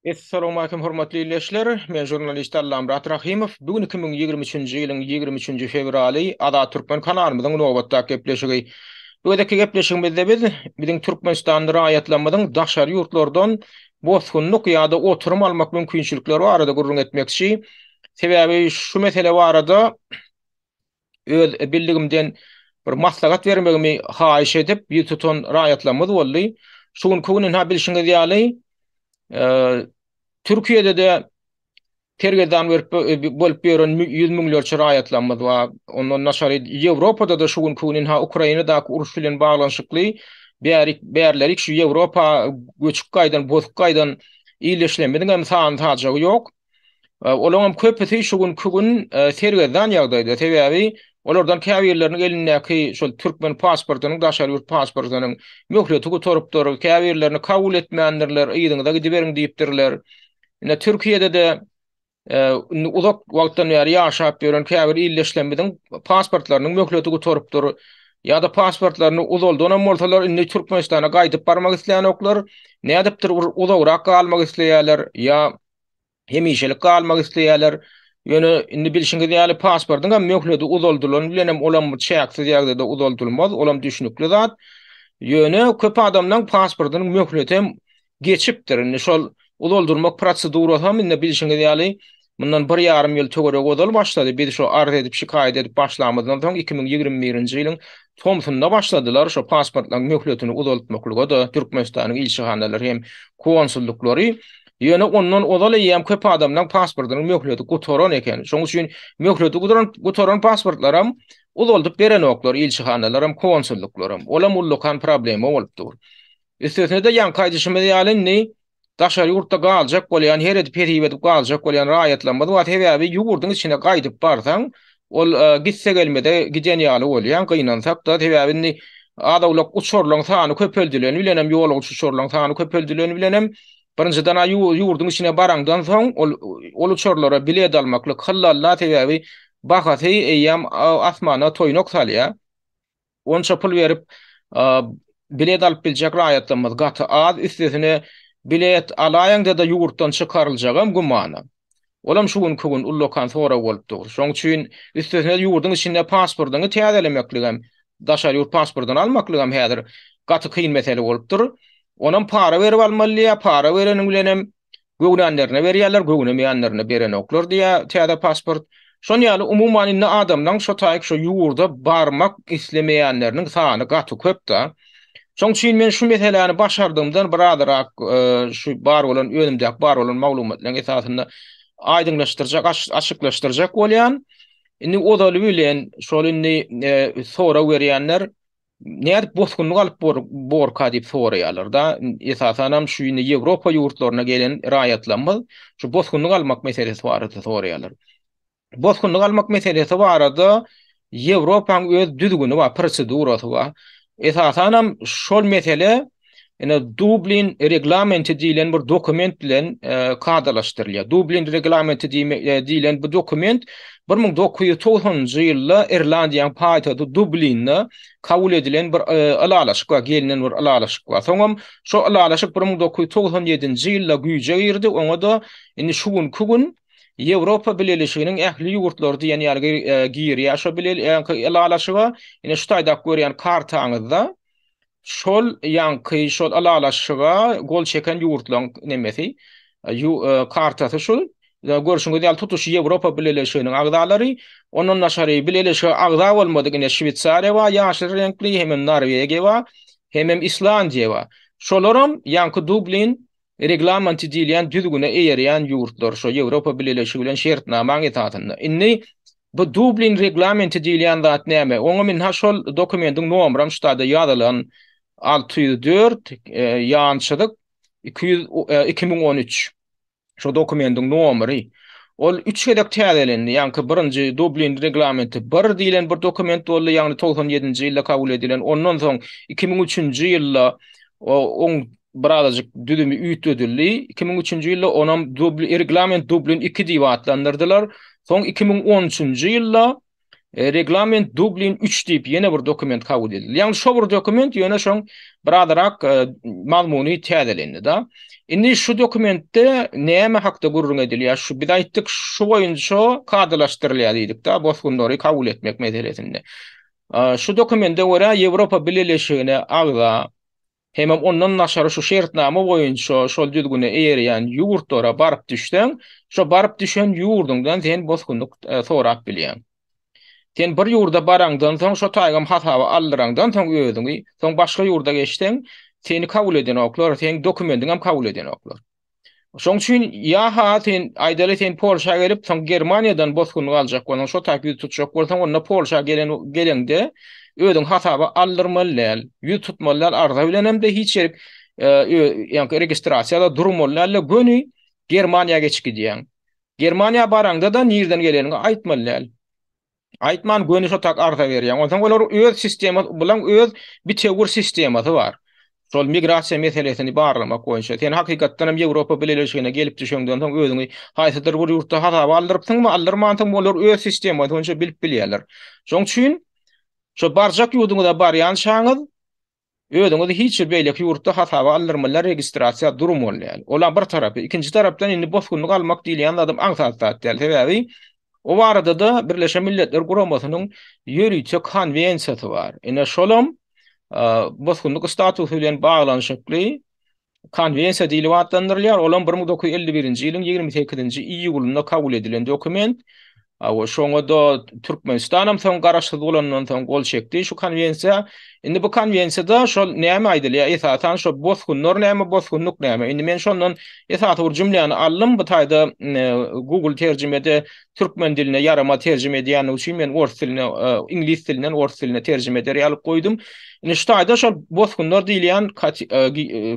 Essalawmalikim hormatly ildeşler! Men žurnalist Allamyrat Rahymow. Bu gün 2023-nji ýylyň 23-nji fewraly Azat Türkmen kanalymyzyň nobatdaky gepleşigi. Bu gezekki gepleşigimizde biz biziň Türkmenistanly raýatlarymyzyň daşary ýurtlardan bosgunlyk ýa-da oturym almak mümkinçilikleri barada gürrüň etmekçi. Sebäbi şu mesele barada öz bildigimden bir maslahat bermegimi haýyş edip ýüz tutan raýatlarymyz boldy. Şu günki gün ynha bilşiňiz ýaly, Türkiýede-de sergezdan berip bolup ýören ýüz müňlerçe raýatlarymyz bar. Ondan daşary Ýewropada-da şu günki gün ynha Ukrainadaky uruş bilen baglanyşykly bärik bärlerik şu Ýewropa göçüp gaýdan, bozup gaýdan ildeşlerimiziň hem sany-sajagy ýok. Olaryň köpüsi şu günki gün sergezdan ýagdaýda. Sebäbi olardan käbirleriniň elindäki şol türkmen pasportynyň, daşary ýurt pasportynyň möhleti gutarypdyr, käbirlerini kabul etmändirler, yzyňyza gidiberiň diýipdirler. Ine, Türkiýede-de indi uzak wagtdan bäri ýaşap ýören käbir ildeşlerimiziň pasportlarynyň möhleti gutarypdyr. Ýa-da pasportlaryny uzaldanam bolsalar, indi Türkmenistana gaýdyp barmak islänoklar. Nädipdir uzagrak galmak isleýärler ýa hemişelik galmak isleýärler. Ýöne indi bilşiňiz ýaly pasportyň hem möhleti uzaldylan bilen hem olam çäksiz ýagdaýda uzaldylmaz, olam düşnükli zat. Ýöne köp adamlaryň pasportynyň möhleti hem geçipdir. Indi şol uzaldyrmak prosedurasy hem indi bilşiňiz ýaly mundan bir ýarym ýyl töweregi ozal başlady. Biz şo arz edip şikaýat edip başlamyzdan soň 2021-nji ýylyň tomsunda başladylar şo pasportlaryň möhletini uzaltmaklyga-da Türkmenistanyň ilçihanalary hem konsullyklary. Ýöne ondan ozal eýýäm köp adamlaň pasportynyň möhleti gutaran eken. Şoň üçin möhleti gutaran gutaran pasportlaram uzaldyp berenoklar ilçihanalaram, konsullyklaram. Olam ullakan problema bolup dur. Üstesine-de ýaňky aýdyşymyz ýaly indi daşary ýurtda galjak bolýan, her edip hesip edip galjak bolýan raýatlarymyz bar. Sebäbi ýurduň içine gaýdyp barsaň, ol gitse gelmeze giden ýaly bolýaň, gynansak-da. Sebäbi indi az-owlak uçarlaryň sany köpeldileni bilenem, ýolagçy uçarlaryň sany köpeldileni bilenem, birinjiden-ä ýurduň içine baraňdan soň ol ol uçarlara bilet almaklyk hyllalla, sebäbi bahasy eýýäm asmana toýnak salýar. Onça pul berip bilet alyp biljek raýatlarymyz gaty az, üstesine bilet alaýaňda-da ýurtdan çykaryljagam gümana. Olam şu günki gün ullakan sorag bolup dur. Şoň üçin üstesine ýurduň içinde pasportyňy täzelemekligem, daşary ýurt pasportyny almaklygam häzir gaty kyn mesele bolup dur. Onam para berip almaly diýýär, para bereniň bilenem Göwnänlerine berýärler, göwnemeýänlerine berenoklar diýýär täze pasport. Şon ýaly umuman indi adamlaň şo taýyk şo ýurda barmak islemeýänleriniň sany gaty köp-da. Şoň üçin men şu meseläni başardygymdan birazrak şu bar bolan özümdäki bar bolan maglumatlaryň esasynda aýdyňlaşdyrjak, açyklaşdyrjak bolýan. Indi ozaly bilen şol indi sorag berýänler Nädip bosgunlyk alyp borka diýip soraýarlar-da. Esasanam şu indi Ýewropa ýurtlaryna gelen raýatlarymyz şu bosgunlyk almak meselesi barada soraýarlar. Bosgunlyk almak meselesi barada Ýewropaň öz düzgüni bar, prosedurasy bar. Esasanam şol mesele Ine Dublin reglamenti diýlen bir dokument bilen kadalaşdyrylýar. Dublin reglamenti diýlen bu dokument 1990-njy ýylda Irlandiýanyň paýtagty Dublinde kabul edilen bir ylalaşyk bar, gelinen bir ylalaşyk bar. Soňam şo ylalaşyk 1997-nji ýylda güýje girdi. Oňa-da indi şu günki gün Ýewropa Bileleşiginiň ähli ýurtlary diýen ýaly girýär şo ylalaşyga. Ine şu taýdaky görýän kartaňyzda Şol ýaňky şol ylalaşyga gol çeken ýurtlaryň nemesi, kartasy şul. Görşüňiz ýaly tutuş Ýewropa Bileleşiginiň agzalary, ondan daşary bileleşige agza bolmadyk ine Şweýsariýa bar, ýaşyl reňkli, hemem Norwegiýa bar, hemem Islandiýa bar. Şolaram ýaňky Dublin reglamenti diýilýän düzgüne eýerýän ýurtlar şo Ýewropa Bileleşigi bilen şertnamaň esasynda. Indi bu Dublin reglamenti diýilýän zat näme? Oňa ynha şol dokumentiň nomeram şu taýda ýazylan 604 ýan çyzyk 200 2013. Şo dokumentiň nomeri. Ol üç gezek täzelendi. Ýaňky birinji Dublin reglamenti bir diýlen bir dokument boldy, ýagny 97-nji ýylda kabul edilen. Ondan soň 2003-nji ýylda oň birazajyk düzümi üýtgedildi. 2003-nji ýylda onam Dublin reglament Dublin 2 diýip atlandyrdylar. Soň 2013-nji ýylda. Reglament Dublin 3 diýip ýene bir dokument kabul edildi. Ýagny şo bir dokument ýöne şoň birazrak mazmuny täzelendi da. Indi şu dokumentde näme hakda gürrüň edilýär? Şu biz aýtdyk şu boýunça kadalaşdyrylýar diýdik da bosgunlary kabul etmek meselesinde. Şu dokumente görä Ýewropa Bileleşigine agza Hemem ondan daşary şu şertnama boýunça şol düzgüne eýerýän ýurtlara baryp düşseň, şo baryp düşen ýurduňdan sen bosgunlyk sorap bilýäň. Sen bir ýurda baraňdan soň, şo taýgam hasaba aldyraňdan soň özüňi, soň başga ýurda geçseň, seni kabul edenoklar, seň dokumendiňem kabul edenoklar. Şoň üçin ýa-ha sen aýdaly sen Polşa gelip, soň Germaniýadan bosgunlyk aljak bolsaň, şo taýp ýüz tutjak bolsaň, onda Polşa gelen geleňde özüň hasaba aldyrmaly däl, ýüz tutmaly däl, arza bilen hem-de hiç ýerik ýaňky registrasiýada durmaly däl-de, göni Germaniýa geçip gidýäň. Germaniýa baraňda-da nirden geleniňi aýtmaly däl. Aýtman göni şo tak arza berýäň. Onsoň olar öz sistema, bulaň öz bitewi bir sistemasy bar. Şol migrasiýa meselesini barlamak boýunça. Sen hakykatdan hem Ýewropa Bileleşigine gelip düşeňden soň özüňi haýsydyr bir ýurtda hasaba aldyrypsyňmy, aldyrmansyňmy, olar öz sistemasy boýunça bilip bilýärler. Şoň üçin şo barjak ýurduňyza barýançaňyz Özüňizi hiç bir beýleki ýurtda hasaba aldyrmalylar, registrasiýa durmaly däl. Olam bir tarapy. Ikinji tarapdan indi bosgunlyk almak diýilýän zadam aňsat zat däl. Sebäbi o barada-da Birleşen Milletler Guramasynyň ýörite konwensiýasy bar. Ine şolam bosgunlyk statusy bilen baglanyşykly Konwensiýa diýlip atlandyrylýar. Olam 1951-nji ýylyň 28-nji iýulynda kabul edilen dokument. Hawa, şoňa-da Türkmenistanam soň garaşsyz bolandan soň gol çekdi şu konwensiýa. Indi bu konwensiýada şol näme aýdylýar? Esasan şo bosgunlar näme, bosgunlyk näme? Indi men şondan esasy bir jümläni aldym. Bu taýda Google terjimede türkmen diline ýaramaz terjime edýänligi üçin men ors diline, iňlis dilinden ors diline terjime eder ýaly goýdum. Indi şu taýda şol bosgunlar diýilýän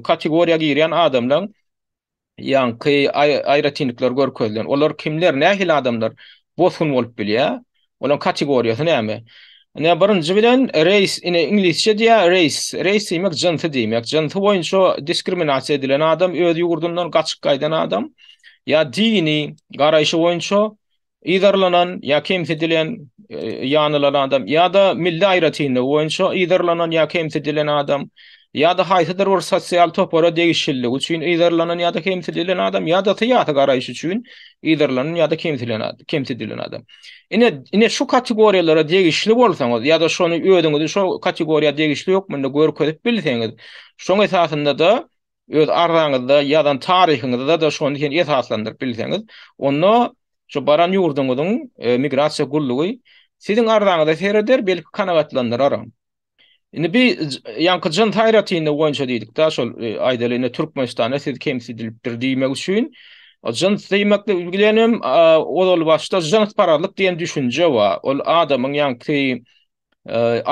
kategoriýa girýän adamlaryň ýaňky aýratynlyklary görkezilen. Olar kimler, nähili adamlar bosgun bolup bilýär? Olaryň kategoriýasy näme? Ine birinji bilen race, ine iňlisçe diýýär race. Race diýmek jynsy diýmek. Jynsy boýunça diskriminasiýa edilen adam, öz ýurdundan gaçyp gaýdan adam ýa dini garaýşy boýunça yzarlanan ýa kemsidilen ýanylan adam ýa-da milli aýratynlygy boýunça yzarlanan ýa kemsidilen adam ýa-da haýsydyr bir sosial topara degişliligi üçin yzarlanan ýa-da kemsidilen adam ýa-da syýasy garaýşy üçin yzarlanan ýa-da kemsidilen adam. Ine, ine şu kategoriýalara degişli bolsaňyz ýa-da şony özüňizi şo kategoriýa degişli hökmünde görkezip bilseňiz, şoň esasynda-da öz arzaňyzda ýazan taryhyňyzda-da şony sen esaslandyryp bilseňiz, onda şu baran ýurduňyzyň migrasiýa gullugy siziň arzaňyza sereder, belki kanagatlandyraram. Indi bi ýaňky jyns aýratynlygy boýunça diýdik-de, şol aýdaly indi Türkmenistanda siz kemsidilipdir diýmek üçin jyns diýmek bilenem ozal başda jynsparazlyk diýen düşünje bar. Ol adamyň ýaňky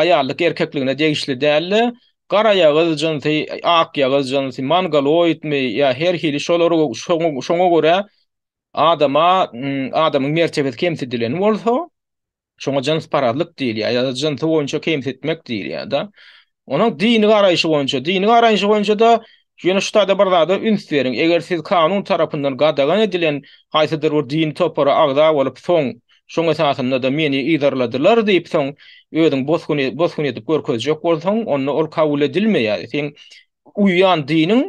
aýallyk erkekligine degişli däl-de, garaýagyz jynsy, akýagyz jynsy, mongoloidmi ýa her hili şolar şoňa görä adama adamyň mertebesi kemsidilen bolsa, Şoňa jynsparazlyk diýilýär ýa-da jynsy boýunça kemsitmek diýilýär-de. Onuň dini garaýşy boýunça, dini garaýşy boýunça-da ýöne şu taýda bir zada üns beriň. Eger siz kanun tarapyndan gadagan edilen haýsydyr bir dini topara agza bolup, soň şoň esasynda-da meni yzarladylar diýip, soň özüň bosgun bosgun edip görkezjek bolsaň, onda ol kabul edilmeýär. Seň uýýan diniň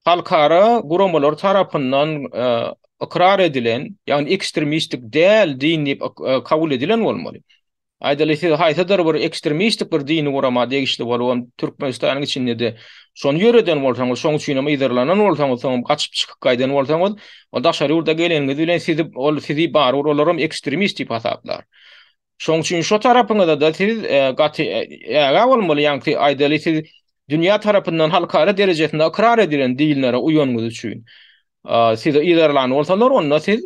halkara guramalary tarapyndan ykrar edilen, ýagny ekstremistik däl din diýip kabul edilen bolmaly. Aýdaly siz haýsydyr bir ekstremistik bir dini gurama degişli bolubam Türkmenistanyň içinde-de şony ýöreden bolsaňyz, şoň üçin hem yzarlanan bolsaňyz, soňam gaçyp çykyp gaýdan bolsaňyz, ol daşary ýurda geleniňiz bilen sizi ol sizi barybir olaram ekstremist diýip hasaplar. Şoň üçin şo tarapyňyzada siz gaty ägä bolmaly, ýaňky aýdaly siz dünýä tarapyndan halkara derejesinde ykrar edilen dinlere uýanyňyz üçin sizi yzarlan bolsalar, onda siz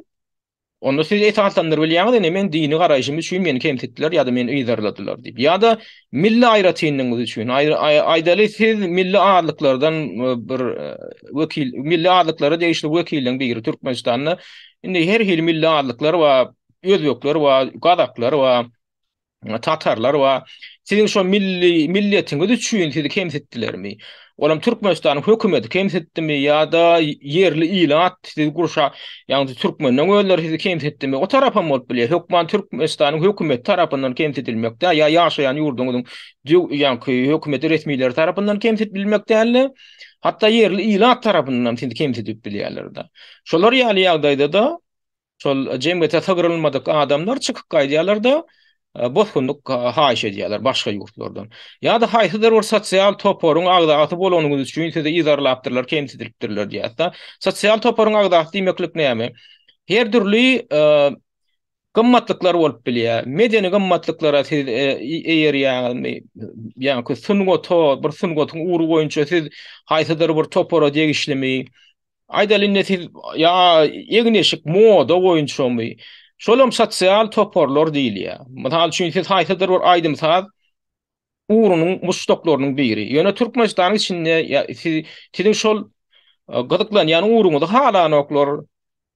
onda siz esaslandyryp bilýäňiz, ine men dini garaýşym üçin meni kemsitdiler ýa-da meni yzarladylar diýip. Ýa-da milli aýratynlygyňyz üçin, aýdaly siz milli azlyklardan bir wekil, milli azlyklara degişli wekilleriň biri Türkmenistanda indi her hili milli azlyklar bar, Özbekler bar, gazaklar bar, tatarlar bar. Siziň şo milli milletiňiz üçin sizi kemsitdilermi? Olam Türkmenistanyň hökümeti kemsitdimi ýa-da ýerli ilat sizi gurşa, ýagny türkmenleň özleri sizi kemsitdimi? O tarapam bolup bilýär. Hökman Türkmenistanyň hökümeti tarapyndan kemsidilmek däl, ýa ýaşaýan ýurduňyzyň ýaňky hökümeti resmileri tarapyndan kemsidilmek däl-de, hatda ýerli ilat tarapyndan sizi kemsidip bilýärler-de. Şolar ýaly ýagdaýda-da Şol jemgyýete sygrylmadyk adamlar çykyp gaýdýarlar-da, bosgunlyk haýyş edýärler başga ýurtlardan. Ýa-da haýsydyr bir sosial toparyň agzasy bolanyňyz üçin sizi yzarlapdyrlar, kemsidilipdirler diýýäs-de. Sosial toparyň agzasy diýmeklik näme? Her dürli gymmatlyklar bolup bilýär. Medeni gymmatlyklara siz eýerýäňizmi? Ýa-da sungata, bir sungatyň ugry boýunça siz haýsydyr bir topara degişlimi? Aýdaly indi siz ýa egin-eşik moda boýunçamy? Şolam sosial toparlar diýilýär. Mysal üçin siz haýsydyr bir aýdym-saz ugrunyň muşdaklarynyň biri. Ýöne Türkmenistanyň içinde ýa siz siziň şol e, gyzyklanýan ugruňyzy halanoklar,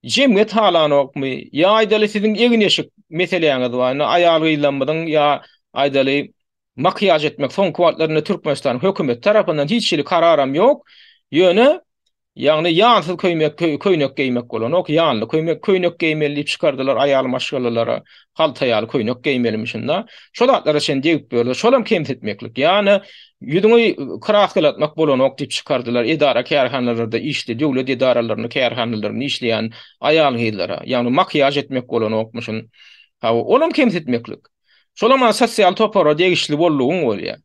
jemgyýet halanokmy? Ýa aýdaly siziň egin-eşik meseläňiz bar. Indi aýal-gyzlarymyzyň ýa aýdaly makiýaž etmek soňky wagtlarynda Türkmenistanyň hökümeti tarapyndan hiç hili kararam ýok. Ýöne Ýagny ýansyz köýmek köýnek geýmek bolanok, ýanly köýmek köýnek geýmeli diýip çykardylar aýal maşgalalara halta ýaly köýnek geýmelimişin-da. Şo zatlara çen degip ýörler. Şolam kemsitmeklik. Ýagny ýüzüňi kraskalatmak bolanok diýip çykardylar edara kärhanalarda işli döwlet edaralarynda kärhanalarynda işleýän aýal gyzlara. Ýagny makiýaž etmek bolanokmyşyn. Hawa, olam kemsitmeklik. Şolam sosial topara degişli boldugyň bolýar.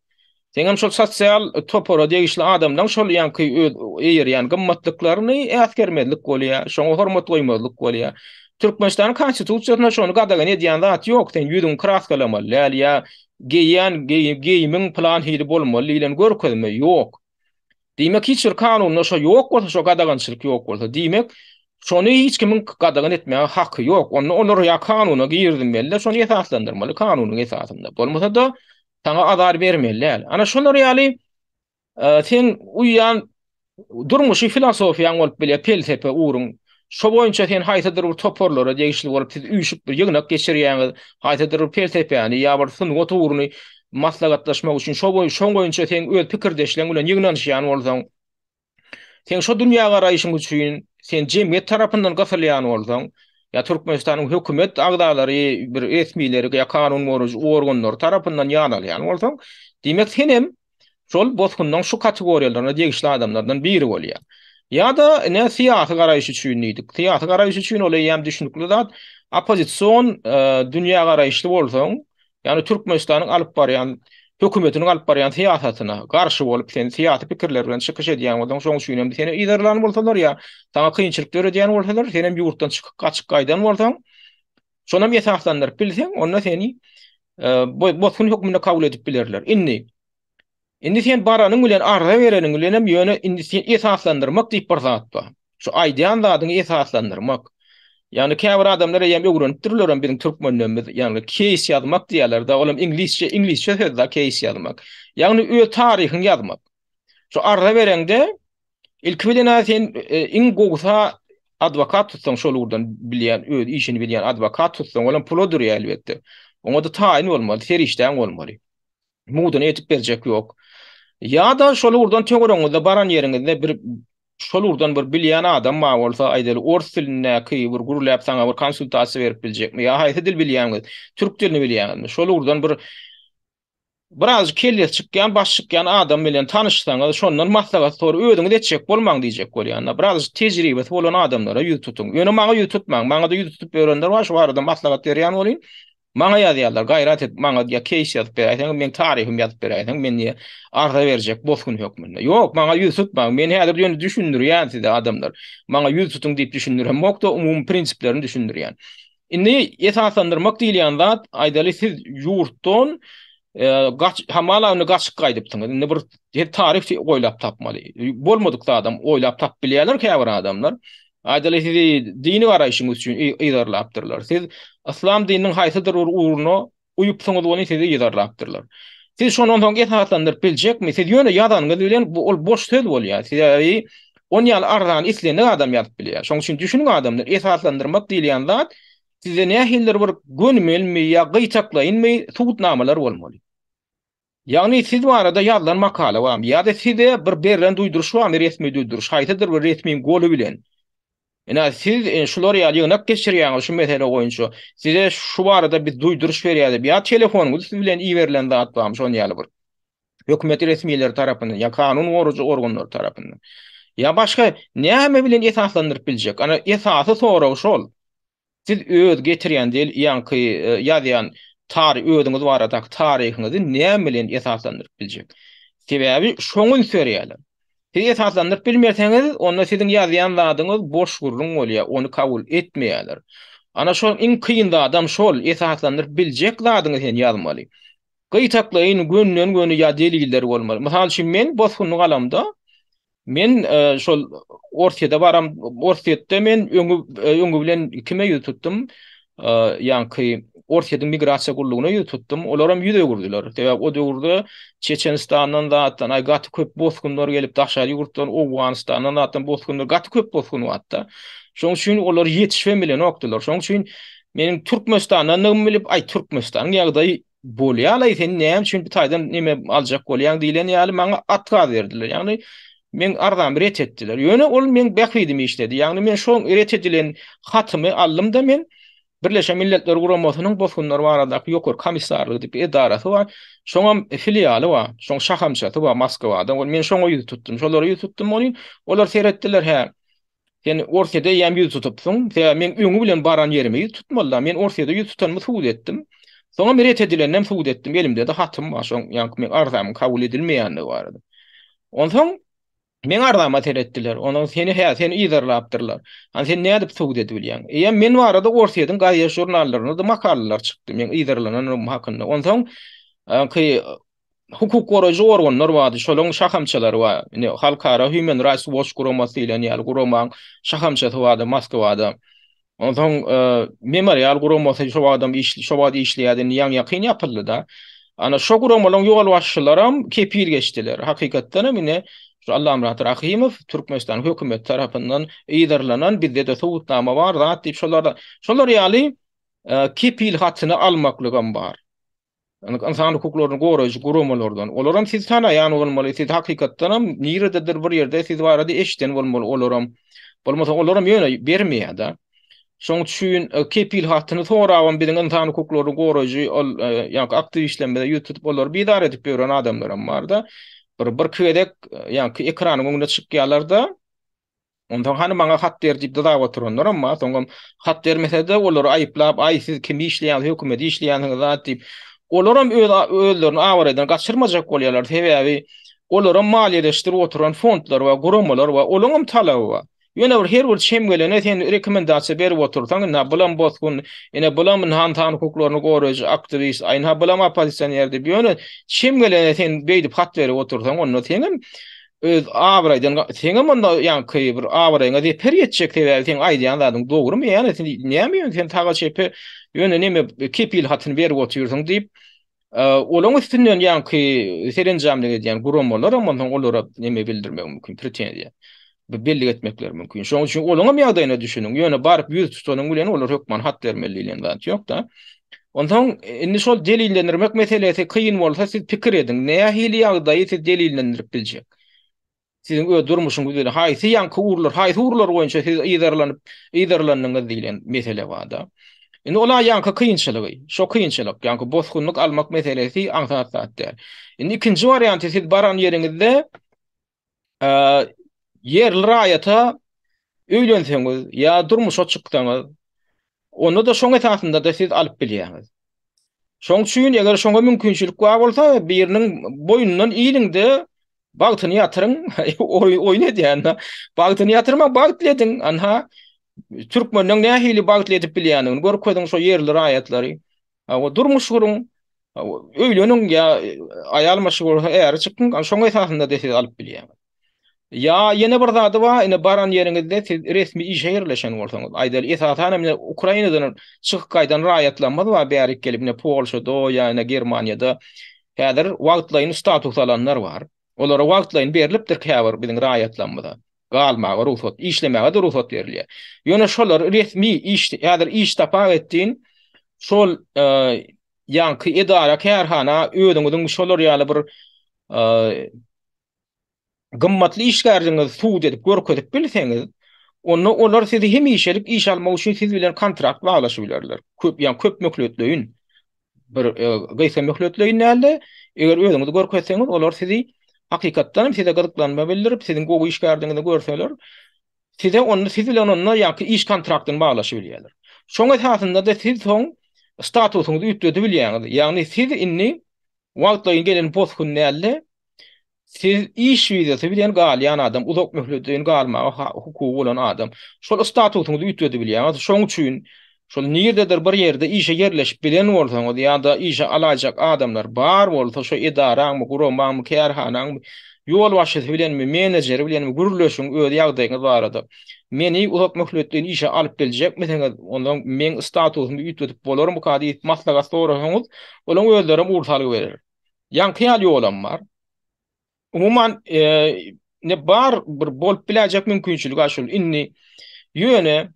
Seňem şol sosial topara degişli adamlaň şol ýaňky öz eýerýän gymmatlyklaryny äsgermezlik bolýar, şoňa hormat goýmazlyk bolýar. Türkmenistanyň konstitusiýasynda şony gadagan edýän zat ýok, sen ýüzüňi kraskalamaly däl ýa geýýän geýimiň pylan hili bolmaly diýlen görkezme ýok. Diýmek hiç bir kanunda şo ýok bolsa, şo gadagançylyk ýok bolsa, diýmek şony hiç kimiň gadagan etmäge haky ýok. Onda olar ýa kanuna girizilmeli-de, şony esaslandyrmaly kanunyň esasynda. Bolmasa-da Saňa azar bermeli däl. Ana şolar ýaly sen uýýan durmuşy filosofiýaň bolup bilýär, pelsepe ugruň. Şo boýunça sen haýsydyr bir toparlara degişli bolup siz üýşüp bir ýygnak geçirýäňiz, haýsydyr bir pelsepäni ýa bir sungat ugruny maslahatlaşmak üçin şo boý şoň boýunça sen öz pikirdeşleň bilen ýygnanyşýan bolsaň, Seň şo dünýägaraýşyň üçin sen jemgyýet tarapyndan gysylýan bolsaň, ýa Türkmenistanyň hökümet agzalary, bir resmileri ýa kanun goraýjy organlary tarapyndan ýanalýan bolsaň, diýmek senem şol bosgunlaryň şu kategoriýalaryna degişli adamlardan biri bolýaň. Ýa-da ine syýasy garaýyş üçin diýdik. Syýasy garaýyş üçin ol eýýäm düşnükli zat. Oppozision dünýägaraýyşly bolsaň, Ýagny Türkmenistanyň alyp barýan, hökümetiniň alyp barýan syýasatyna garşy bolup sen syýasy pikirler bilen çykyş edýän bolsaň, şoň üçin hem seni yzarlan bolsalar ýa saňa kynçylyk döredýän bolsalar, senem ýurtdan çykyp gaçyp gaýdan bolsaň, şonam esaslandyryp bilseň, onda seni bosgun hökmünde kabul edip bilerler. Indi Indi sen baranyň bilen arza bereniň bilenem ýöne indi sen esaslandyrmak diýip bir zat bar. Şu aýdýan zadyňy esaslandyrmak. Ýagny käbir adamlar eýýäm öwrenipdirlerem biziň türkmenlerimiz, ýagny keýs ýazmak diýýärler-de, olam iňlisçe, iňlisçe söz-da keýs ýazmak. Ýagny öz taryhyňy ýazmak. Şu arza bereňde ilki bilen-ä sen e, iň gowusy adwokat tutsaň şol ugurdan bilýän, öz işini bilýän adwokat tutsaň, olam pula durýar elbetde. Oňa-da taýyn bolmaly, serişdäň bolmaly. Mudyny edip berjek ýok. Ýa-da şol ugurdan töweregiňizde baran ýeriňizde bir şol ugurdan bir bilýän adam bar bolsa, aýdaly, ors dilindäki bir gürläp saňa bir konsultasiýa berip biljekmi ýa haýsy dil bilýäňiz, türk dilini bilýäňizmi? Şol ugurdan bir birazjyk kellesi çykýan, başy çykýan adam bilen tanyşsaňyz, şondan maslahat sorup özüňiz etjek bolmaň diýjek bolýan-da. Birazjyk tejribesi bolan adamlara ýüz tutuň. Ýöne maňa ýüz tutmaň. Maňa-da ýüz tutup ýörenler bar, şu barada maslahat berýän bolýan. Maňa ýazýarlar, gaýrat et, maňa diýýär, keýs ýazyp beräýseň, meň taryhymy ýazyp beräýseň, men diýýär, arza berjek bosgun hökmünde. Ýok, maňa ýüz tutmaň. Men häzir ýöne düşündirýän size adamlar. Maňa ýüz tutuň diýip düşündiremok-da, umumy prinsiplerini düşündirýän. Indi esaslandyrmak diýilýän zat, aýdaly siz ýurtdan e, gaç, hamala indi gaçyp gaýdypsyňyz. Indi bir her taryh oýlap tapmaly. Bolmadyk zadam oýlap tapyp bilýärler käbir adamlar. Aýdaly sizi dini garaýşyňyz üçin yzarlapdyrlar. Siz yslam dininiň haýsydyr bir ugruna uýupsyňyz welin sizi yzarlapdyrlar. Siz şondan soň esaslandyryp biljekmi? Siz ýöne ýazanyňyz bilen bu ol boş söz bolýar. Sebäbi on ýaly arzany islendik adam ýazyp bilýär. Şonuň üçin düşüniň adamlar, esaslandyrmak diýilýän zat sizde nähilidir bir gönümelmi ýa gytaklaýynmy subutnamalar bolmaly. Ýagny siz barada ýazylan makala barmy ýa-da size bir berlen duýduryş barmy resmi duýduryş haýsydyr bir resmiň goly bilen. Ine siz şular ýaly ýygnak geçirýäňiz şu mesele boýunça size şu barada biz duýduryş berýäs diýip ýa telefonyňyz üsti bilen iberilen zat barmy şon ýaly bir hökümet resmileri tarapyndan ýa kanun goraýjy organlar tarapyndan ýa başga näme bilen esaslandyryp biljek ana esasy sorag şol. Siz öz getirýän del ýaňky ýazýan tary özüňiz baradaky taryhyňyzy näme bilen esaslandyryp biljek? Sebäbi şoňa üns berýärler. Siz esaslandyryp bilmeseňiz, onda siziň ýazýan zadyňyz boş gürrüň bolýar, ony kabul etmeýärler. Ana şol iň kyn zadam şol, esaslandyryp biljek zadyňy sen ýazmaly. Gytaklaýyn, gönden-göni ýa deliller bolmaly. Mysal üçin men bosgunlyk alamda, Men şol Orsýete baram, Orsýetde men öňi öňi bilen kime ýüz tutdum? Ýaňky Orsýetiň migrasiýa gullugyna ýüz tutdum. Olaram ýüz öwürdiler. Sebäbi o döwürde Çeçenistandan zatdan aý gaty köp bosgunlar gelip, daşary ýurtdan, Owganystandan zatdan bosgunlar, gaty köp bosgun bardy. Şonuň üçin olar ýetişibem bilenokdylar. Şonuň üçin meniň Türkmenistandandygymy bilip, aý Türkmenistanyň ýagdaýy Bolýalaý sen näme üçin bu taýdan neme aljak bolýaň diýlen ýaly maňa atkaz berdiler. Ýagny meň arzamy ret etdiler. Ýöne ol meň bähbidime işledi. Ýagny men şo ret edilen hatymy aldym-da men Birleşen Milletler Guramasynyň bosgunlar baradaky ýokary komissarlygy diýip edarasy bar. Şoňam filialy bar. Şoň şahamçasy bar Moskwada. Men şoňa ýüz tutdum. Şolara ýüz tutdum welin, olar seretdiler, hä, Sen Orsýete eýýäm ýüz tutupsyň. Sebäbi meň öňi bilen baran ýerime ýüz tutmaly-da. Men Orsýete ýüz tutanymy subut etdim. Soňam ret edileninem subut etdim. Elimde-de hatym bar şoň, ýaňky meň arzamyň kabul edilmeýändigi barada. Onsoň meň arzama seretdiler. Onsoň seni hä, seni yzarlapdyrlar. Hany sen nädip subut edibilýäň? Eýýäm men barada Orsýetiň gazet-žurnallarynda-da makalalar çykdy, meň yzarlananlygym hakynda. Onsoň, ýaňky Hukuk goraýjy organlar bardy, şolaryň şahamçalary bar. Indi Halkara Human Rights Watch guramasy diýlen ýaly guramaň şahamçasy bardy Moskwada. Onsoň Memorial guramasy şo wagtam iş şo wagt işleýärdi, indi ýaňy-ýakyn ýapyldy-da. Ana şo guramalaryň ýolbaşçylaram kepil geçdiler. Hakykatdan hem ine şu Allamyrat Rahymow Türkmenistanyň hökümeti tarapyndan yzarlanan, bizde-de subutnama bar zat diýip şolar şolar ýaly kepil hatyny almaklygam bar. Ynsan hukuklaryny goraýjy guramalardan. Olaram sizi tanaýan bolmaly, siz hakykatdanam nirededir bir ýerde siz barada eşiden bolmaly olaram. Bolmasa olaram ýöne bermeýär-de. Şoň üçin e, kepil hatyny sorabam biziň ynsan hukuklaryny goraýjy ol e, ýaňky aktiwistlerimize ýüz tutup olary bizar edip ýören adamlaram bar-da. Bir birki gezek e, ýaňky ekranyň öňüne çykýarlar-da. Onsoň hany maňa hat ber diýip dyzap oturanlaram bar. Soňam hat bermese-de olary aýyplap, aý siz kimi işleýäňiz, hökümeti işleýänsiňiz zat diýip, olaram öz özlerini abraýdan gaçyrmajak bolýarlar. Sebäbi olaram maliýeleşdirip oturan fondlar bar, guramalar bar, olaňam talaby bar. Ýöne bir her bir çem gelene sen rekomendasiýa berip otursaň, ynha bulam bosgun, ine bulam ynha ynsan hukuklaryny goraýjy aktiwist, aý ynha bulam oppozisioner diýip, ýöne çem gelene sen beýdip hat berip otursaň, onda seňem Öz abraýdan seňem onda ýaňky bir abraýyňa zeper ýetjek sebäbi seň aýdýan zadyň dogrymy ýa sen näme ýöne sen saga çepe ýöne neme kepil hatyny berip otyrsyň diýip olaň üstünden ýaňky serenjamlyk edýän guramalaram onsoň olara neme bildirmegi mümkin pretenziýa bellik etmekleri mümkin. Şonuň üçin olaňam ýagdaýyna düşüniň. Ýöne baryp ýüz tutanyň bilen olar hökman hat bermeli diýlen zat ýok-da. Onsoň indi şol delillendirmek meselesi kyn bolsa siz pikir ediň, nähili ýagdaýy siz delillendirip biljek? Siziň öz durmuşyňyz bilen haýsy ýaňky ugurlar, haýsy ugurlar boýunça siz yzarlanyp, yzarlandyňyz diýlen mesele bar-da. Indi ol-a ýaňky kynçylygy, şo kynçylyk, ýaňky bosgunlyk almak meselesi aňsat zat däl. Indi ikinji warianty siz baran ýeriňizde ýerli raýata öýlenseňiz ýa durmuşa çyksaňyz, onda-da şoň esasynda-da siz alyp bilýäňiz. Şoň üçin eger şoňa mümkinçilik bar bolsa, biriniň boýnundan iliň-de bagtyny ýatyryň, oýun edýän-de. Bagtyny ýatyrmaň, bagtly ediň. Anha, türkmeniň nähili bagtly edip bilýändigini görkeziň şo ýerli raýatlary. Hawa, durmuş guruň, öýleniň ýa aýal maşgala bolsa äri çykyň, şoň esasynda-da siz alyp bilýäňiz. Ýa ýene bir zady bar, ine baran ýeriňizde siz resmi işe ýerleşen bolsaňyz, aýdaly, esasan hem ine Ukrainadan çykyp gaýdan raýatlarymyz bar bärik gelip ine Polşada ýa ine Germaniýada häzir wagtlaýyn status alanlar bar. Olara wagtlaýyn berlipdir käbir biziň raýatlarymyza galmaga rugsat, işlemäge-de rugsat berilýär. Ýöne şolar resmi iş, häzir iş tapak etdin, şol e, ýaňky edara kärhana özüňiziň şolar ýaly bir gymmatly işgärligiňizi subut edip görkezip bilseňiz, onda olar sizi hemişelik işe almak üçin siz bilen kontrakt baglaşyp bilerler. Köp, ýagny köp möhletleýin bir gysga möhletleýin däl-de, eger özüňizi görkezseňiz, olar sizi hakykatdan hem size gyzyklanma bildirip, siziň gowy işgärdigiňizi görseler, size onda siz bilen onda ýaňky iş kontraktyny baglaşyp bilýärler. Şoň esasynda-da siz soň statusyňyzy üýtgedip bilýäňiz. Ýagny siz indi wagtlaýyn gelen bosgun däl-de, Siz iş wizasy bilen galýan adam, uzak möhletleýin galmaga hukugy bolan adam. Şol statusyňyzy üýtgedibilýäňiz. Şoň üçin şol nirededir bir ýerde işe ýerleşip bilen bolsaňyz ýa-da işe alaýjak adamlar bar bolsa şo edaraňmy, guramaňmy, kärhanaňmy ýolbaşçysy bilenmi, menejeri bilenmi gürleşiň öz ýagdaýyňyz barada. Meni uzak möhletleýin işe alyp biljekmisiňiz? Onsoň meň statusymy üýtgedip bolarmyka diýip maslahat sorasaňyz, olaň özlerem ugur salgy berer. Ýaňky ýaly ýolam bar. Umuman, ne bar bir bolup biläýjek mümkinçilik şul. Indi ýöne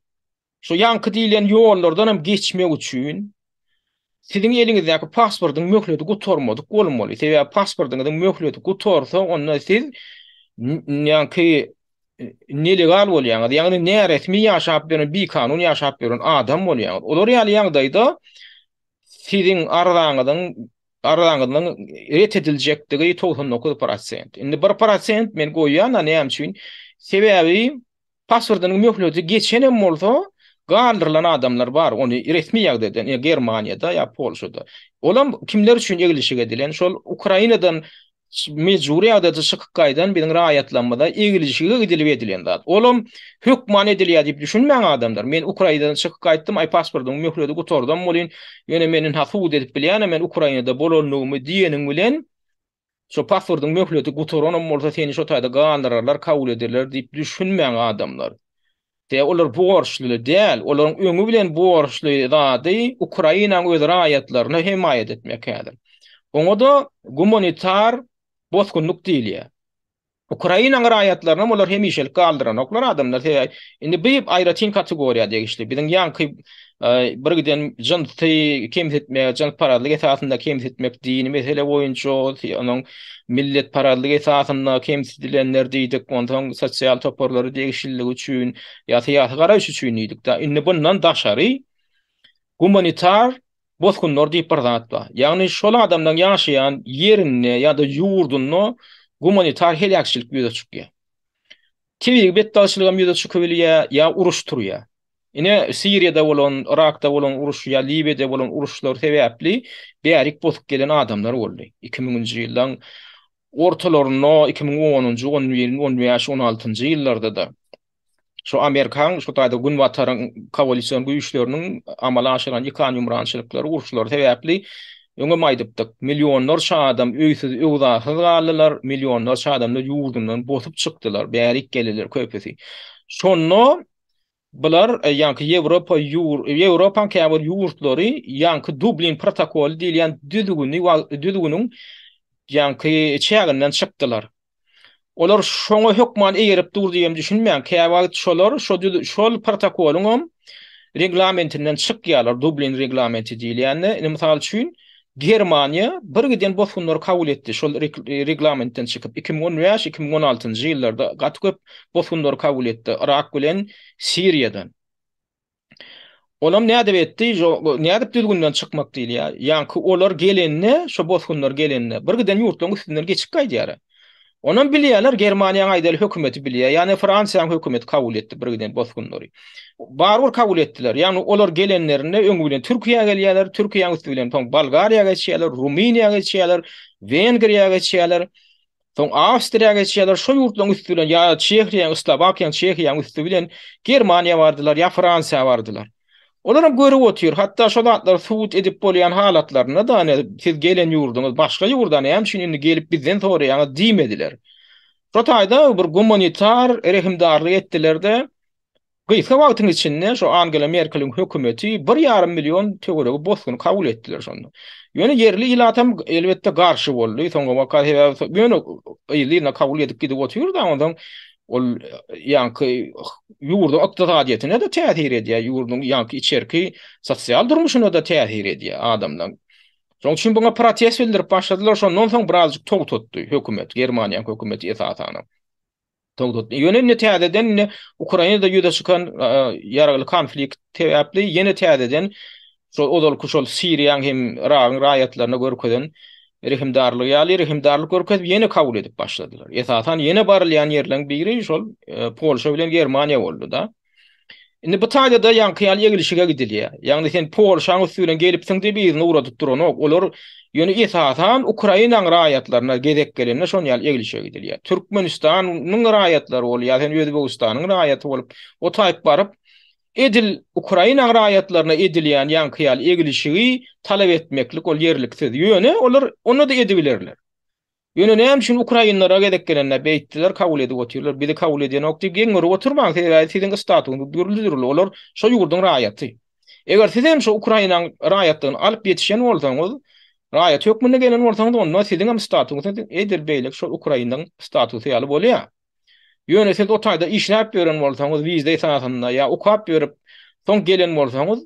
şu ýaňky diýlen ýollardan hem geçmek üçin siziň eliňizdäki pasportyň möhleti gutarmadyk bolmaly. Sebäbi pasportyňyzyň möhleti gutarsa, onda siz ýaňky nelegal bolýaňyz. Ýagny näresmi ýaşap ýören, bikanun ýaşap ýören adam bolýaňyz. Olar ýaly ýagdaýda siziň arzaňyzyň arzaňyzyň ret ediljekdigi 99 prosent. Indi 1 prosent men goýýan-a näme üçin? Sebäbi pasportynyň möhleti geçenem bolsa, galdyrylan adamlar bar, ony resmi ýagdaýda, ýa Germaniýada, ýa Polşada. Olam kimler üçin eglişik edilen? Şol Ukrainadan mejbury ýagdaýda çykyp gaýdan biziň raýatlarymyza eglişige gidilip edilen zat. Olam hökman edilýär diýip düşünmäň adamlar. Men Ukrainadan çykyp gaýtdym, aý pasportymyň möhleti gutardam welin, ýöne men ynha subut edip bilýänem men Ukrainada bolandygymy diýeniň bilen şo pasportyň möhleti gutaranam bolsa seni şo taýda galdyrarlar, kabul ederler diýip düşünmäň adamlar. Sebäbi olar borçly däl. Olaryň öňi bilen borçly zady Ukrainanyň öz raýatlaryna hemaýat etmek häzir. Oňa-da gumanitar bosgunlyk diýilýär. Ukrainanyň raýatlarynam olar hemişelik galdyranoklar adamlar. Sebäbi indi bu aýratyn kategoriýa degişli. Biziň ýaňky bir giden jynsy kemsitme, jynsparazlyk esasynda kemsitmek dini mesele boýunça, onuň milletparazlyk esasynda kemsidilenler diýdik, onsoň sosial toparlara degişliligi üçin ýa syýasy garaýyş üçin diýdik-de. Indi bundan daşary gumanitar bosgunlar diýip bir zat bar. Ýagny şol adamlaryň ýaşaýan ýerinde ýa-da ýurdunda gumanitar heläkçilik ýüze çykýar. Tebigy betbagtçylygam ýüze çykybilýär ýa uruş turýar. Ine, Siriýada bolan, Yrakda bolan uruş ýa Liwiýada bolan uruşlar sebäpli bärik bosup gelen adamlar boldy. Iki müňünji ýyllaň ortalarynda, 2010-njy, on birinji, on bäş, on altynjy ýyllarda-da şu Amerikaň, şu taýda Günbataryň koalision güýçleriniň amala aşyran ýykan-ýumrançylyklary, uruşlary sebäpli öňem aýdypdyk, millionlarça adam öýsüz-öwzarsyz galdylar, millionlarça adamlar ýurdundan bosup çykdylar, bärik geldiler köpüsi. Şonda Bular ýaňky Ýewropa ýur Ýewropaň käbir ýurtlary ýaňky Dublin protokoly diýilýän düzgüni düzgüniň ýaňky çäginden çykdylar. Olar şoňa hökman eýerip dur diýem düşünmäň. Käwagt şolar şo şol protokolyňam reglamentinden çykýarlar, Dublin reglamenti diýilýände. Indi mysal üçin Germaniýa bir giden bosgunlary kabul etdi şol reglamentden çykyp 2015, 2016-njy ýyllarda gaty köp bosgunlary kabul etdi Yrak bilen Siriýadan. Olam nädip etdi? Nädip düzgünden çykmak diýilýär. Ýaňky olar gelende, şo bosgunlar gelende bir giden ýurtlaryň üstünden geçip gaýdýar. Onam bilýärler, Germaniýaň aýdaly hökümeti bilýär. Ýagny Fransiýaň hökümeti kabul etdi bir giden bosgunlary. Barybir kabul etdiler. Ýagny olar gelenlerinde öňi bilen Türkiýä gelýärler, Türkiýäň üsti bilen soň Bolgariýa geçýärler, Rumyniýa geçýärler, Wengriýa geçýärler. Soň Awstriýa geçýärler, şo ýurtlaryň üsti bilen ýa Çehiýaň, Slowakiýaň, Çehiýaň üsti bilen Germaniýa bardylar ýa Fransiýa bardylar. Olaram görüp otyr. Hatda şo zatlary subut edip bolýan halatlarynda-da, ine, siz gelen ýurduňyz başga ýurda, näme üçin indi gelip bizden soraýaňyz diýmediler. Şo taýda bir gumanitar rehimdarlyk etdiler-de, gysga wagtyň içinde şo Angela Merkeliň hökümeti bir ýarym million töweregi bosguny kabul etdiler şonda. Ýöne ýerli ilatam elbetde garşy boldy. Soňra waka sebäbi ýöne yzly-yzyna kabul edip gidip otyr-da, onsoň Ol ýaňky ýurduň ykdysadyýetine-de täsir edýär, ýurduň ýaňky içerki sosial durmuşyna-da täsir edýär adamlaryň. Şonuň üçin buňa protest bildirip başladylar. Şondan soň birazjyk togtatdy hökümet, Germaniýanyň hökümeti esasanam. Togtatdy. Ýöne indi täzeden indi Ukrainada ýüze çykan ýaragly konflikt sebäpli ýene täzeden şol ozalky şol Siriýanyň hem Yragyň raýatlaryna görkezen rehimdarlygy ýaly rehimdarlyk görkezip ýene kabul edip başladylar. Esasan ýene barylýan ýerleriň biri şol Polşa bilen Germaniýa boldy-da. Indi bu taýda-da ýaňky ýaly eglişige gidilýär. Ýagny sen Polşaň üsti bilen gelipsiň diýip yzyna ugradyp duranok. Olar ýöne esasan Ukrainaň raýatlaryna gezek gelende şon ýaly eglişige gidilýär. Türkmenistanyň raýatlary bol ýa sen Özbegistanyň raýaty bolup o taýyp baryp edil Ukrainaň raýatlaryna edilýän ýaňky ýaly eglişigi talap etmeklik ol ýerliksiz. Ýöne olar onda-da edibilerler. Ýöne näme üçin ukrainlere gezek gelende beýtdiler, kabul edip otyrlar, bizi kabul edenok diýip geň görüp oturmaň, sebäbi siziň statusyňyz dürli-dürli, olar şo ýurduň raýaty. Eger siz hem şo Ukrainaň raýatlygyny alyp ýetişen bolsaňyz, raýat hökmünde gelen bolsaňyz, onda siziň hem statusyňyz edil beýleki şol ukrainleň statusy ýaly bolýar. Ýöne siz o taýda işläp ýören bolsaňyz, wiza esasynda ýa okap ýörüp, soň gelen bolsaňyz,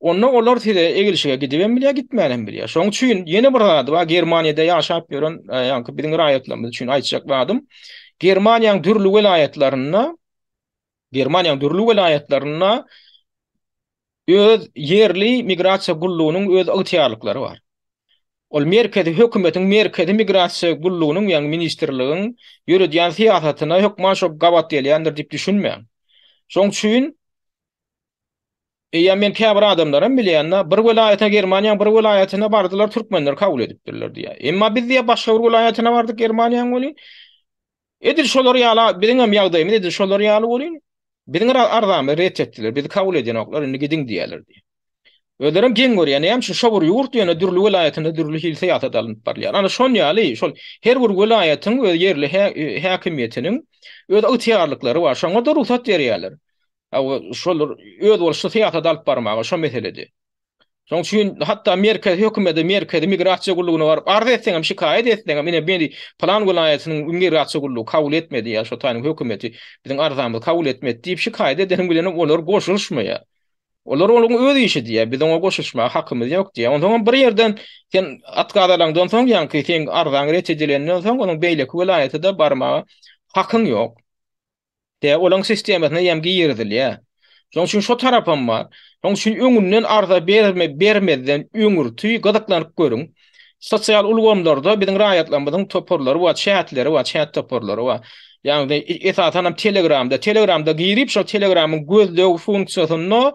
onda olar size eglişige gidibem bilýär, gitmänem bilýär. Şonuň üçin ýene bir zady bar, Germaniýada ýaşap ýören, ýaňky biziň raýatlarymyz üçin aýtjak zadym, Germaniýanyň dürli welaýatlarynda, Germaniýanyň dürli welaýatlarynda öz ýerli migrasiýa gullugynyň öz ygtyýarlyklary bar. Ol merkezi hökümetiň merkezi migrasiýa gullugynyň, ýagny ministrligiň ýöredýän syýasatyna hökman şo gabat gelýändir diýip düşünmäň. Şoň üçin eýýäm men käbir adamlaram bilýän-de, bir welaýata Germaniýanyň bir welaýatyna bardylar, türkmenleri kabul edipdirler diýýär. Emma biz diýýär başga bir welaýatyna bardyk Germaniýanyň welin, Edil şolar ýaly biziňem ýagdaýymyz edil şolar ýaly welin, biziň arzamyzy ret etdiler, bizi kabul edenoklar, indi gidiň diýýärler diýýär. Özlerem geň görýär, näme üçin şo bir ýurt ýöne dürli welaýatynda dürli hili syýasat alnyp barylýar. Ana şon ýaly, şol her bir welaýatyň öz ýerli häkimiýetiniň öz ygtyýarlyklary bar, şoňa-da rugsat berýärler. Şol özboluşly syýasat alyp barmaga şo meselede. Şonuň üçin hatda merkezi hökümete, merkezi migrasiýa gullugyna baryp arz etseňem, şikaýat etseňem, ine meni pylan welaýatynyň migrasiýa gullugy kabul etmedi ýa şo taýynyň hökümeti biziň arzamyzy kabul etmedi diýip şikaýat edeniň bilenem olar goşulyşmaýar. Olar olaryň öz işi diýýär, biz oňa goşulyşmaga hakymyz ýok diýýär. Onsoňam bir ýerden sen at gazalaňdan soň, ýaňky seň arzaň ret edilenden soň onuň beýleki welaýata-da barmaga hakyň ýok. Dä, olaň sistemasyna eýýäm girizilýär. Şonuň üçin şo tarapam bar. Şonuň üçin öňünden arza berme, bermezden öňürti gyzyklanyp görüň. Sosial ulgamlarda biziň raýatlarymyzyň toparlary bar, çätleri bar, çät toparlary bar. Ýagny esasanam Telegramda. Telegramda girip, şol Telegramyň gözleg funksiýasynda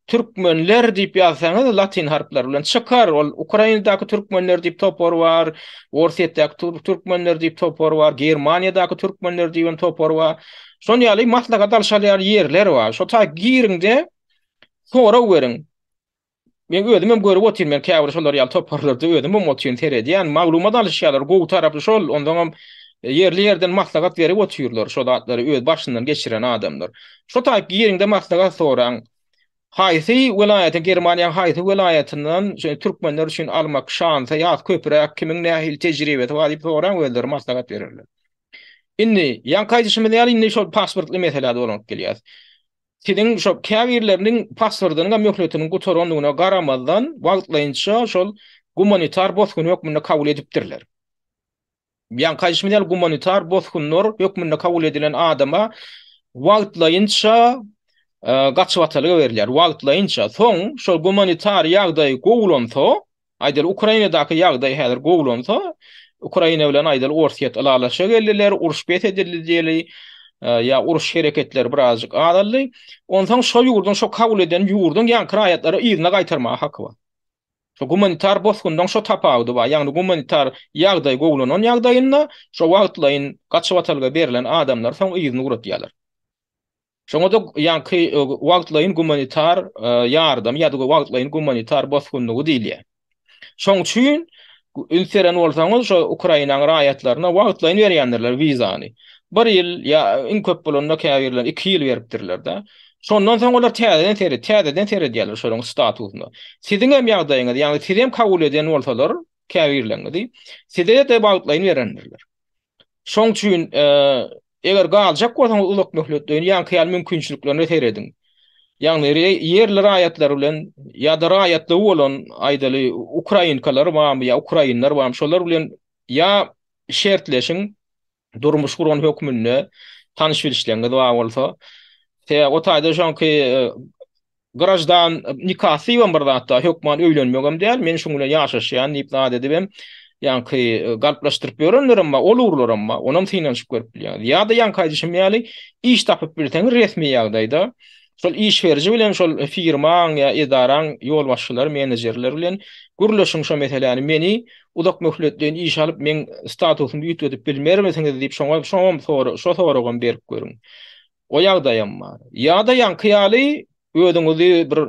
Türkmenler diýip ýazsaňyz latyn harplary bilen çykar. Ol Ukrainadaky türkmenler diýip topar bar, Orsýetdäki türkmenler diýip topar bar, Germaniýadaky türkmenler diýip hem topar bar. Şon ýaly maslahat alşalýar ýerler bar. Şo taý giriňde sorag beriň. Men özüm hem görüp otyryn, men käbir şolar ýaly toparlarda özüm hem otyryn, seredýän, maglumat alyşýarlar. Gowy tarapy şol, onsoňam ýerli-ýerden maslahat berip otyrlar, şo zatlary öz başyndan geçiren adamlar. Şo taýyp giriňde maslahat soraň. Haýsy welaýata Germaniýaň haýsy welaýatyndan şeýle türkmenler üçin almak şansy ýas köpüräk kimiň nähili tejribesi bar diýip soraň özleri maslahat bererler. Indi ýaňky aýdyşymyz ýaly indi şol pasportly meselä dolanyp gelýäs. Siziň şo käbirleriniň pasportynyň möhletiniň gutarandygyna garamazdan wagtlaýynça şol gumanitar bosgun hökmünde kabul edipdirler. Ýaňky aýdyşymyz ýaly gumanitar bosgunlar hökmünde kabul edilen adama wagtlaýynça e, gaçybatalga berilýär. Wagtlaýynça. Soň şol gumanitar ýagdaý gowulansa, aýdaly Ukrainadaky ýagdaý häzir gowulansa, Ukraina bilen aýdaly Orsýet ylalaşyga geldiler, uruş bes edildi diýeli, e, ýa uruş hereketleri birazjyk azaldy. Onsoň şo ýurduň, şo kabul eden ýurduň ýaňky raýatlary yzyna gaýtarmaga haky bar. Şo gumanitar bosgundan şo tapawudy bar. Ýagny gumanitar ýagdaý gowulanan ýagdaýynda şo wagtlaýyn gaçybatalga berlen adamlary soň yzyna ugratýarlar. Şoňa-da ýaňky e, wagtlaýyn gumanitar e, ýardam ýa-da wagtlaýyn gumanitar bosgunlygy diýilýär. Şoň üçin üns beren bolsaňyz şo Ukrainanyň raýatlaryna wagtlaýyn berýändirler wizany. Bir ýyl ýa iň köp bolanda käbirler 2 ýyl beripdirler-de. Şondan soň olar täzeden seret, täzeden seredýärler şolaryň statusyna. Siziň hem ýagdaýyňyz, ýagny sizi hem kabul eden bolsalar, käbirleriňizi, size-de wagtlaýyn berendirler. Şoň üçin, eger galjak bolsaňyz uzak möhletleýin, ýaňky ýaly mümkinçiliklerine serediň. Ýagny ýerli raýatlar bilen ýa-da raýatlygy bolan aýdaly ukrainkalar barmy ýa ukrainler barmy şolar bilen ýa şertleşiň durmuş guran hökmünde tanyş bilişleriňiz bar bolsa sebäbi o taýda şoňky Graždan nikasy diýibem bir zat bar, hökman öýlenmegem däl, men şuň bilen ýaşaşýan diýip zat edibem, ýaňky galplaşdyryp ýörenlerem bar, ol ugurlaram bar, onam synanyşyp görüp bilýäňiz. Ýa-da ýaňky aýdyşym ýaly, iş tapyp bilseňiz resmi ýagdaýda, şol iş beriji bilen şol firmaň ýa edaraň ýolbaşçylary, menejerleri bilen gürleşiň şo meseläni, meni uzak möhletleýin işe alyp, meň statusymy üýtgedip bilmermisiňiz diýip şoňa şoňam şo soragam berip görüň. O ýagdaýam bar. Ýa-da ýaňky ýaly özüňizi bir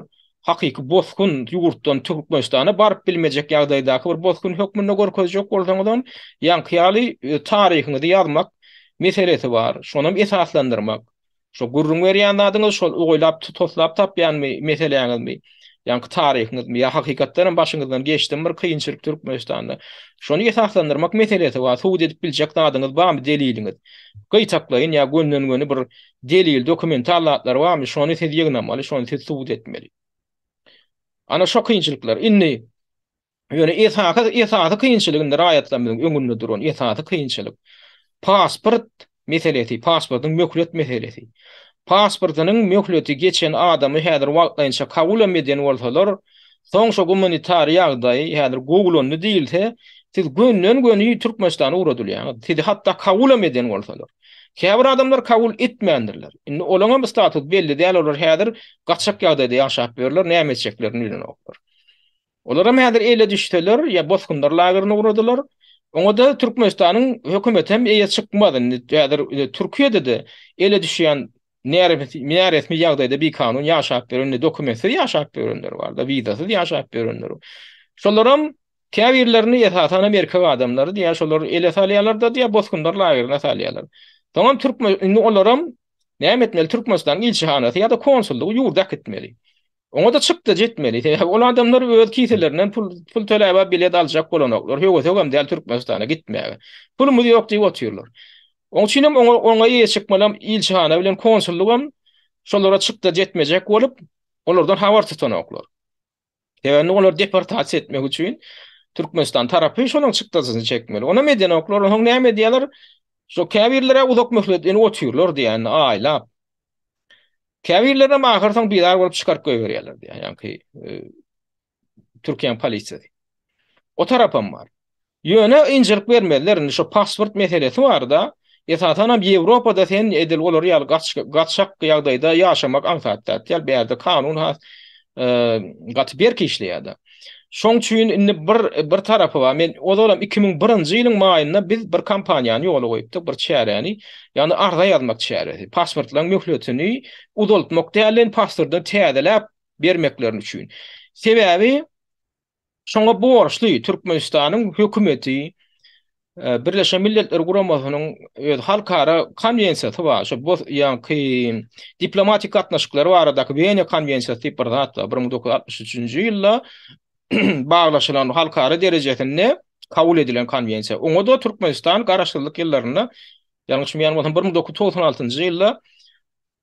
hakyky bosgun ýurtdan Türkmenistana baryp bilmejek ýagdaýdaky bir bosgun hökmünde görkezjek bolsaňyzam, ýaňky ýaly taryhyňyzy ýazmak meselesi bar. Şonam esaslandyrmak. Şo gürrüň berýän zadyňyz şol oýlap toslap tapýanmy meseläňizmi? Ýaňky taryhyňyzmy ýa hakykatdanam başyňyzdan geçdimi bir kynçylyk Türkmenistanda? Şony esaslandyrmak meselesi bar. Subut edip biljek zadyňyz barmy deliliňiz? Gytaklaýyn ýa gönden-göni bir delil, dokumental zatlar barmy? Şony siz ýygnamaly, şony siz subut etmeli. Ana şo kynçylyklar. Indi ýöne esasy esasy kynçylyk indi raýatlarymyzyň öňünde duran esasy kynçylyk pasport meselesi, pasportyň möhlet meselesi. Pasportynyň möhleti geçen adamy häzir wagtlaýynça kabul hem eden bolsalar, soň şo gumanitar ýagdaý häzir gowulandy diýilse, siz gönden-göni Türkmenistana ugradylýaňyz. Sizi hatda kabul hem eden bolsalar. Käbir adamlar kabul etmändirler. Indi olaňam statusy belli däl, olar häzir gaçak ýagdaýda ýaşap ýörler, näme etjeklerini bilenoklar. Olaram häzir ele düşseler, ýa bosgunlar lagerine ugradylar. Oňa-da Türkmenistanyň hökümeti hem eýe çykmaz. Indi häzir Türkiýede-de ele düşýän näresmi ýagdaýda bikanun ýaşap ýören, indi dokumentsiz ýaşap ýörenler bar-da, wizasyz ýaşap ýörenler. Şolaram käbirlerini, esasan hem erkek adamlary diýýär, şolar ele salýarlar-da diýýär, bosgunlar lagerine salýarlar. Soňam türkmen indi olaram näme etmeli? Türkmenistanyň ilçihanasy ýa-da konsullygy ýurda äkitmeli. Oňa-da çykdajy etmeli. Sebäbi ol adamlar öz kiselerinden pul pul töläp bilet aljak bolanoklar. Höwesegem däl Türkmenistana gitmäge. Pulumyz ýok diýip otyrlar. Oň üçin hem oňa oňa eýe çykmalam ilçihana bilen konsullygam şolara çykdajy etmejek bolup, olardan habar tutanoklar. Sebäbi olary deportasiýa etmek üçin Türkmenistan tarapy şonuň çykdajysyny çekmeli. Onam edenoklar. Onsoň näme edýärler? Şo käbirleri uzak möhletleýin otyrlar diýýän, aýlap. Käbirlerinem ahyr soň bizar bolup çykaryp goýberýärler diýýär, ýaňky Türkiýäniň polisiýasy. O tarapam bar. Ýöne ynjalyk bermezler, indi şo pasport meselesi bar-da, esasanam Ýewropada sen edil olar ýaly gaçak ýagdaýda ýaşamak aňsat zat däl, bärde kanun has gaty berk işleýär-de. Şoň üçin indi bir bir tarapy bar. Men ozalam 2001-nji ýylyň maýynda biz bir kampaniýany ýola goýupdyk, bir çäräni, ýagny arza ýazmak çäresi. Pasportlaryň möhletini uzaltmak däl, pasportdan täzeläp bermeklerini üçin. Sebäbi şoňa borçly Türkmenistanyň hökümeti Birleşen Milletler Guramasynyň öz halkara konwensiýasy bar. Şo bu ýaňky diplomatik gatnaşyklar baradaky Wena konwensiýasy diýip bir zat bar. 1963-nji ýylda baglaşylan halkara derejesinde kabul edilen konwensiýa. Oňa-da Türkmenistan garaşsyzlyk ýyllarynda, ýalňyşmaýan bolsam 1996-njy ýylda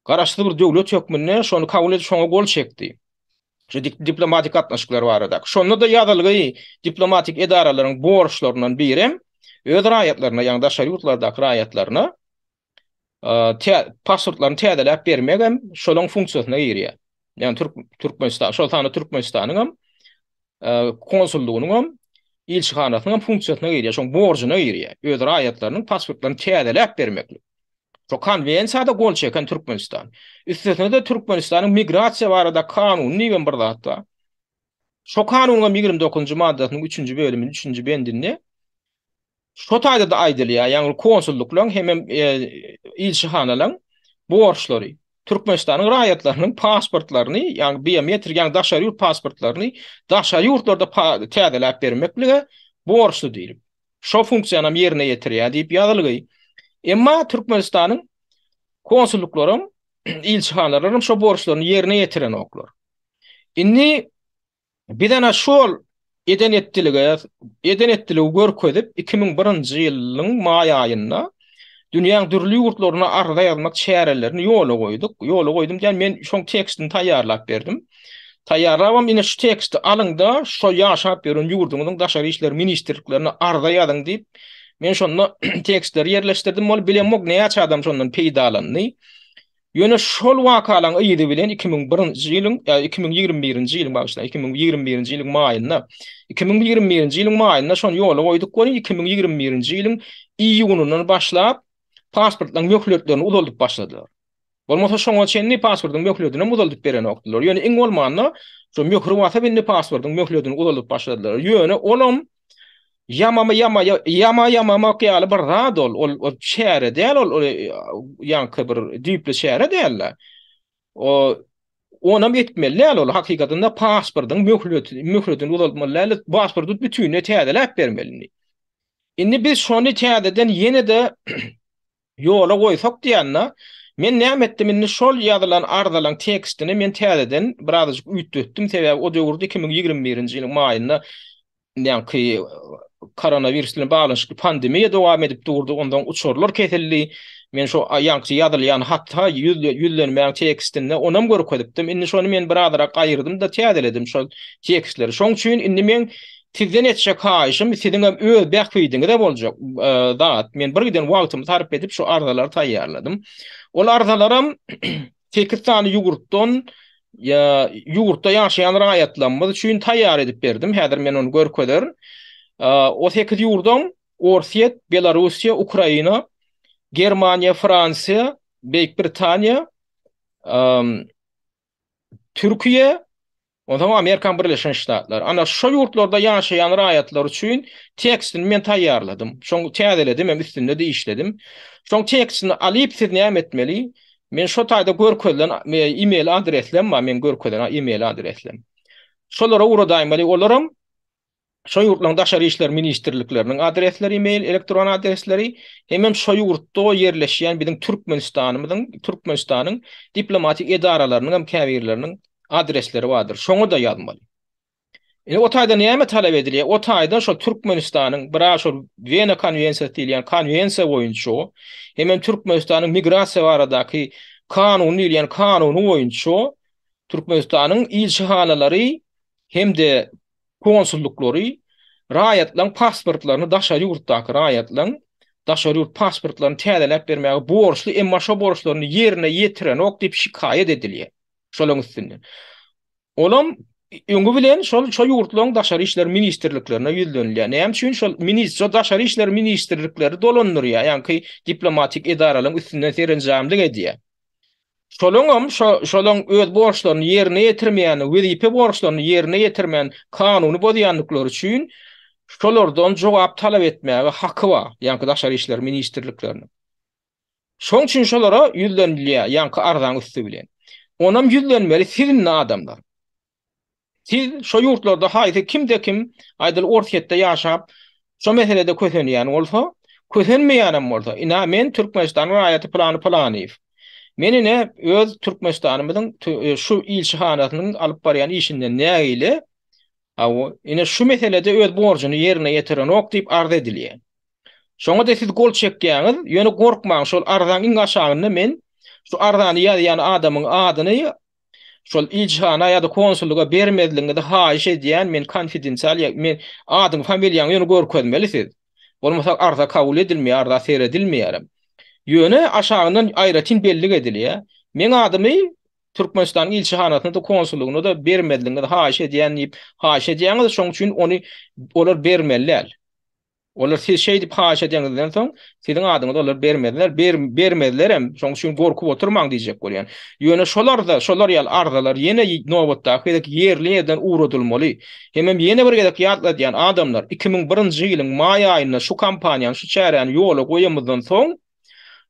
garaşsyz bir döwlet hökmünde şony kabul edip, şoňa gol çekdi. Şu diplomatik gatnaşyklar barada. Şonda-da ýazylgy diplomatik edaralaryň borçlaryndan birem öz raýatlaryna, ýagny daşary ýurtlardaky raýatlaryna pasportlaryny täzeläp bermek hem şolaryň funksiýasyna girýär. Ýagny Türk Türkmenistan, şol sanda Türkmenistanyň hem konsullygynyň hem ilçihanasynyň hem funksiýasyna girýär, şoň borjuna girýär. Öz raýatlarynyň pasportlaryny täzeläp bermeklik. Şo konwensiýada gol çeken Türkmenistan. Üstesine-de Türkmenistanyň migrasiýa barada kanuny diýibem bir zat bar. Şo kanunyň hem 29-njy maddasynyň 3-nji bölüminiň 3-nji bendinde şo taýda-da aýdylýar, ýagny konsullyklaryň hemem ilçihanalaryň borçlary Türkmenistanyň raýatlarynyň pasportlaryny, ýagny biometrik, ýagny daşary ýurt pasportlaryny daşary ýurtlarda täzeläp bermeklige borçly diýlip. Şo funksiýanam ýerine ýetirýär diýip ýazylgy. Emma Türkmenistanyň konsullyklaram, ilçihanalaram şo borçlaryny ýerine ýetirenoklar. Indi biz ana şol eden etdilige, eden etdiligi görkezip 2001-nji ýylyň maý aýynda. Dünýäň dürli ýurtlaryna arza ýazmak çärelerini ýola goýduk. Ýola goýdum diýen men şoň tekstini taýýarlap berdim. Taýýarlabam ine şu teksti alyň-da, şo ýaşap ýören ýurduňyzyň daşary işler ministrliklerine arza ýazyň diýip, men şonda tekstleri ýerleşdirdim. Ol bilemok näçe adam şondan peýdalandy. Ýöne şol wakalaryň yzy bilen 2001-nji ýylyň, 2021-nji ýylyň bagyşlaň, 2021-nji ýylyň maýynda, 2021-nji ýylyň maýynda şony ýola goýduk welin, 2021-nji ýylyň iýunyndan başlap pasportlaryň möhletlerini uzaldyp başladylar. Bolmasa şoňa çenli pasportyň möhletinem uzaldyp berenokdylar. Ýöne iň bolmanda şo möhri basyp indi pasportyň möhletini uzaldyp başladylar. Ýöne olam Ýamamy ýama ýama ýamamak ýaly bir zat ol. Ol ol çäre däl ol ýaňky bir düýpli çäre däl-de. O onam etmeli däl ol. Hakykatynda pasportyň möhleti möhletini uzaltmaly däl. Pasporty bütinleý täzeläp bermeli indi. Indi biz şony täzeden ýene-de ýola goýsak diýende, men näme etdim indi şol ýazylan arzalaň tekstini men täzeden birazajyk üýtgetdim, sebäbi o döwürde 2021-nji ýylyň maýynda ýaňky koronawirus bilen baglanyşykly pandemiýa dowam edip durdy, ondan uçarlar kesildi. Men şo ýaňky ýazylýan hatda ýüzlenmäň tekstinde onam görkezipdim. Indi şony men birazrak aýyrdym-da täzeledim şol tekstleri. Şoň üçin indi men Sizden etjek haýyşym, siziňem öz bähbidiňize boljak zat. Men birgiden wagtymy sarp edip şu arzalary taýýarladym. Ol arzalaram sekiz sany ýurtdan ýurtda ýaşaýan raýatlarymyz üçin taýýar edip berdim. Häzir men ony görkezerin. O sekiz ýurdam Orsýet, Belarussiýa, Ukraina, Germaniýa, Fransiýa, Beýik Britaniýa, Türkiýe, Onsoň Amerikan Birleşen Ştatlary. Ana şo ýurtlarda ýaşaýan raýatlar üçin tekstini men taýýarladym. Şoň täzeledim hem üstünde-de işledim. Şoň tekstini alyp siz näme etmeli? Men şo taýda görkezilen e-mail adreslem bar, men görkezen e-mail adreslem. Şolara ugradaýmaly. Olaram şo ýurtlaryň daşary işler ministrlikleriniň adresleri, e-mail, elektron adresleri, hemem şo ýurtda ýerleşýän biziň Türkmenistanymyzyň, Türkmenistanyň diplomatik edaralarynyň hem käbirleriniň adresleri bardyr. Şoňa-da ýazmaly. Indi o taýda näme talap edilýär? O taýda şol Türkmenistanyň biraz şol Wena konwensiýasy diýilýän konwensiýa boýunça hemem Türkmenistanyň migrasiýa baradaky kanuny diýilýän kanuny boýunça Türkmenistanyň ilçihanalary hem-de konsullyklary raýatlaryň pasportlaryny daşary ýurtdaky raýatlaryň daşary ýurt pasportlaryny täzeläp bermäge borçly, emma şo borçlaryny ýerine ýetirenok diýip şikaýat edilýär şolaryň üstünden. Olam öňi bilen şol şo ýurtlaryň daşary işler ministrliklerine ýüzlenilýär. Näme üçin şol ministr daşary işler ministrlikleri dolandyrýar, ýaňky diplomatik edaralaryň üstünden serenjamlyk edýär. Şolaňam şo şolaň öz borçlaryny ýerine ýetirmeýän, wezipe borçlaryny ýerine ýetirmän kanuny bozýandyklary üçin şolardan jogap talap etmäge haky bar, ýaňky daşary işler ministrlikleriniň. Şoň üçin şolara ýüzlenilýär, ýaňky arzaň üsti bilen. Onam ýüzlenmeli siz indi adamlar. Siz şo ýurtlarda haýsy kimde-kim, aýdaly Orsýetde ýaşap, şo meselede kösenýän bolsa, kösenmeýänem bolsa, ina men Türkmenistanyň raýaty Pylany Pylanyýew. Men ine öz Türkmenistanymyzyň şu ilçihanasynyň alyp barýan işinden nägile, hawa, ine şu meselede öz borjuny ýerine ýetirenok diýip arz edilýär. Şoňa-da siz gol çekýäňiz, ýöne gorkmaň, şol arzaň iň aşagynda men şu arzany ýazýan adamyň adyny Şol ilçihana ýa-da konsullyga bermezligiňizi haýyş edýän men konfidensial ýa men adyňy familiýaňy ýöne görkezmeli siz. Bolmasa arza kabul edilmeýär arza seredilmeýärem. Ýöne aşagyndan aýratyn bellik edilýär. Meň adymy Türkmenistanyň ilçihanasyna-da konsullygyna-da bermezligiňizi haýyş edýän diýip haýyş edýäňiz şoň üçin ony olar bermeli däl. Olar siz şeýdip haýyş edeňizden soň, siziň adyňyzy olar bermezler, ber, bermezlerem, şoň üçin gorkup oturmaň diýjek bolýan. Ýöne şol arza, şolar ýaly arzalar ýene nobatdaky gezek ýerli-ýerden ugradylmaly. Hemem ýene bir gezek ýatladýan, adamlar, 2001-nji ýylyň maý aýynda şu kampaniýany, şu çäräni ýola goýamyzdan soň,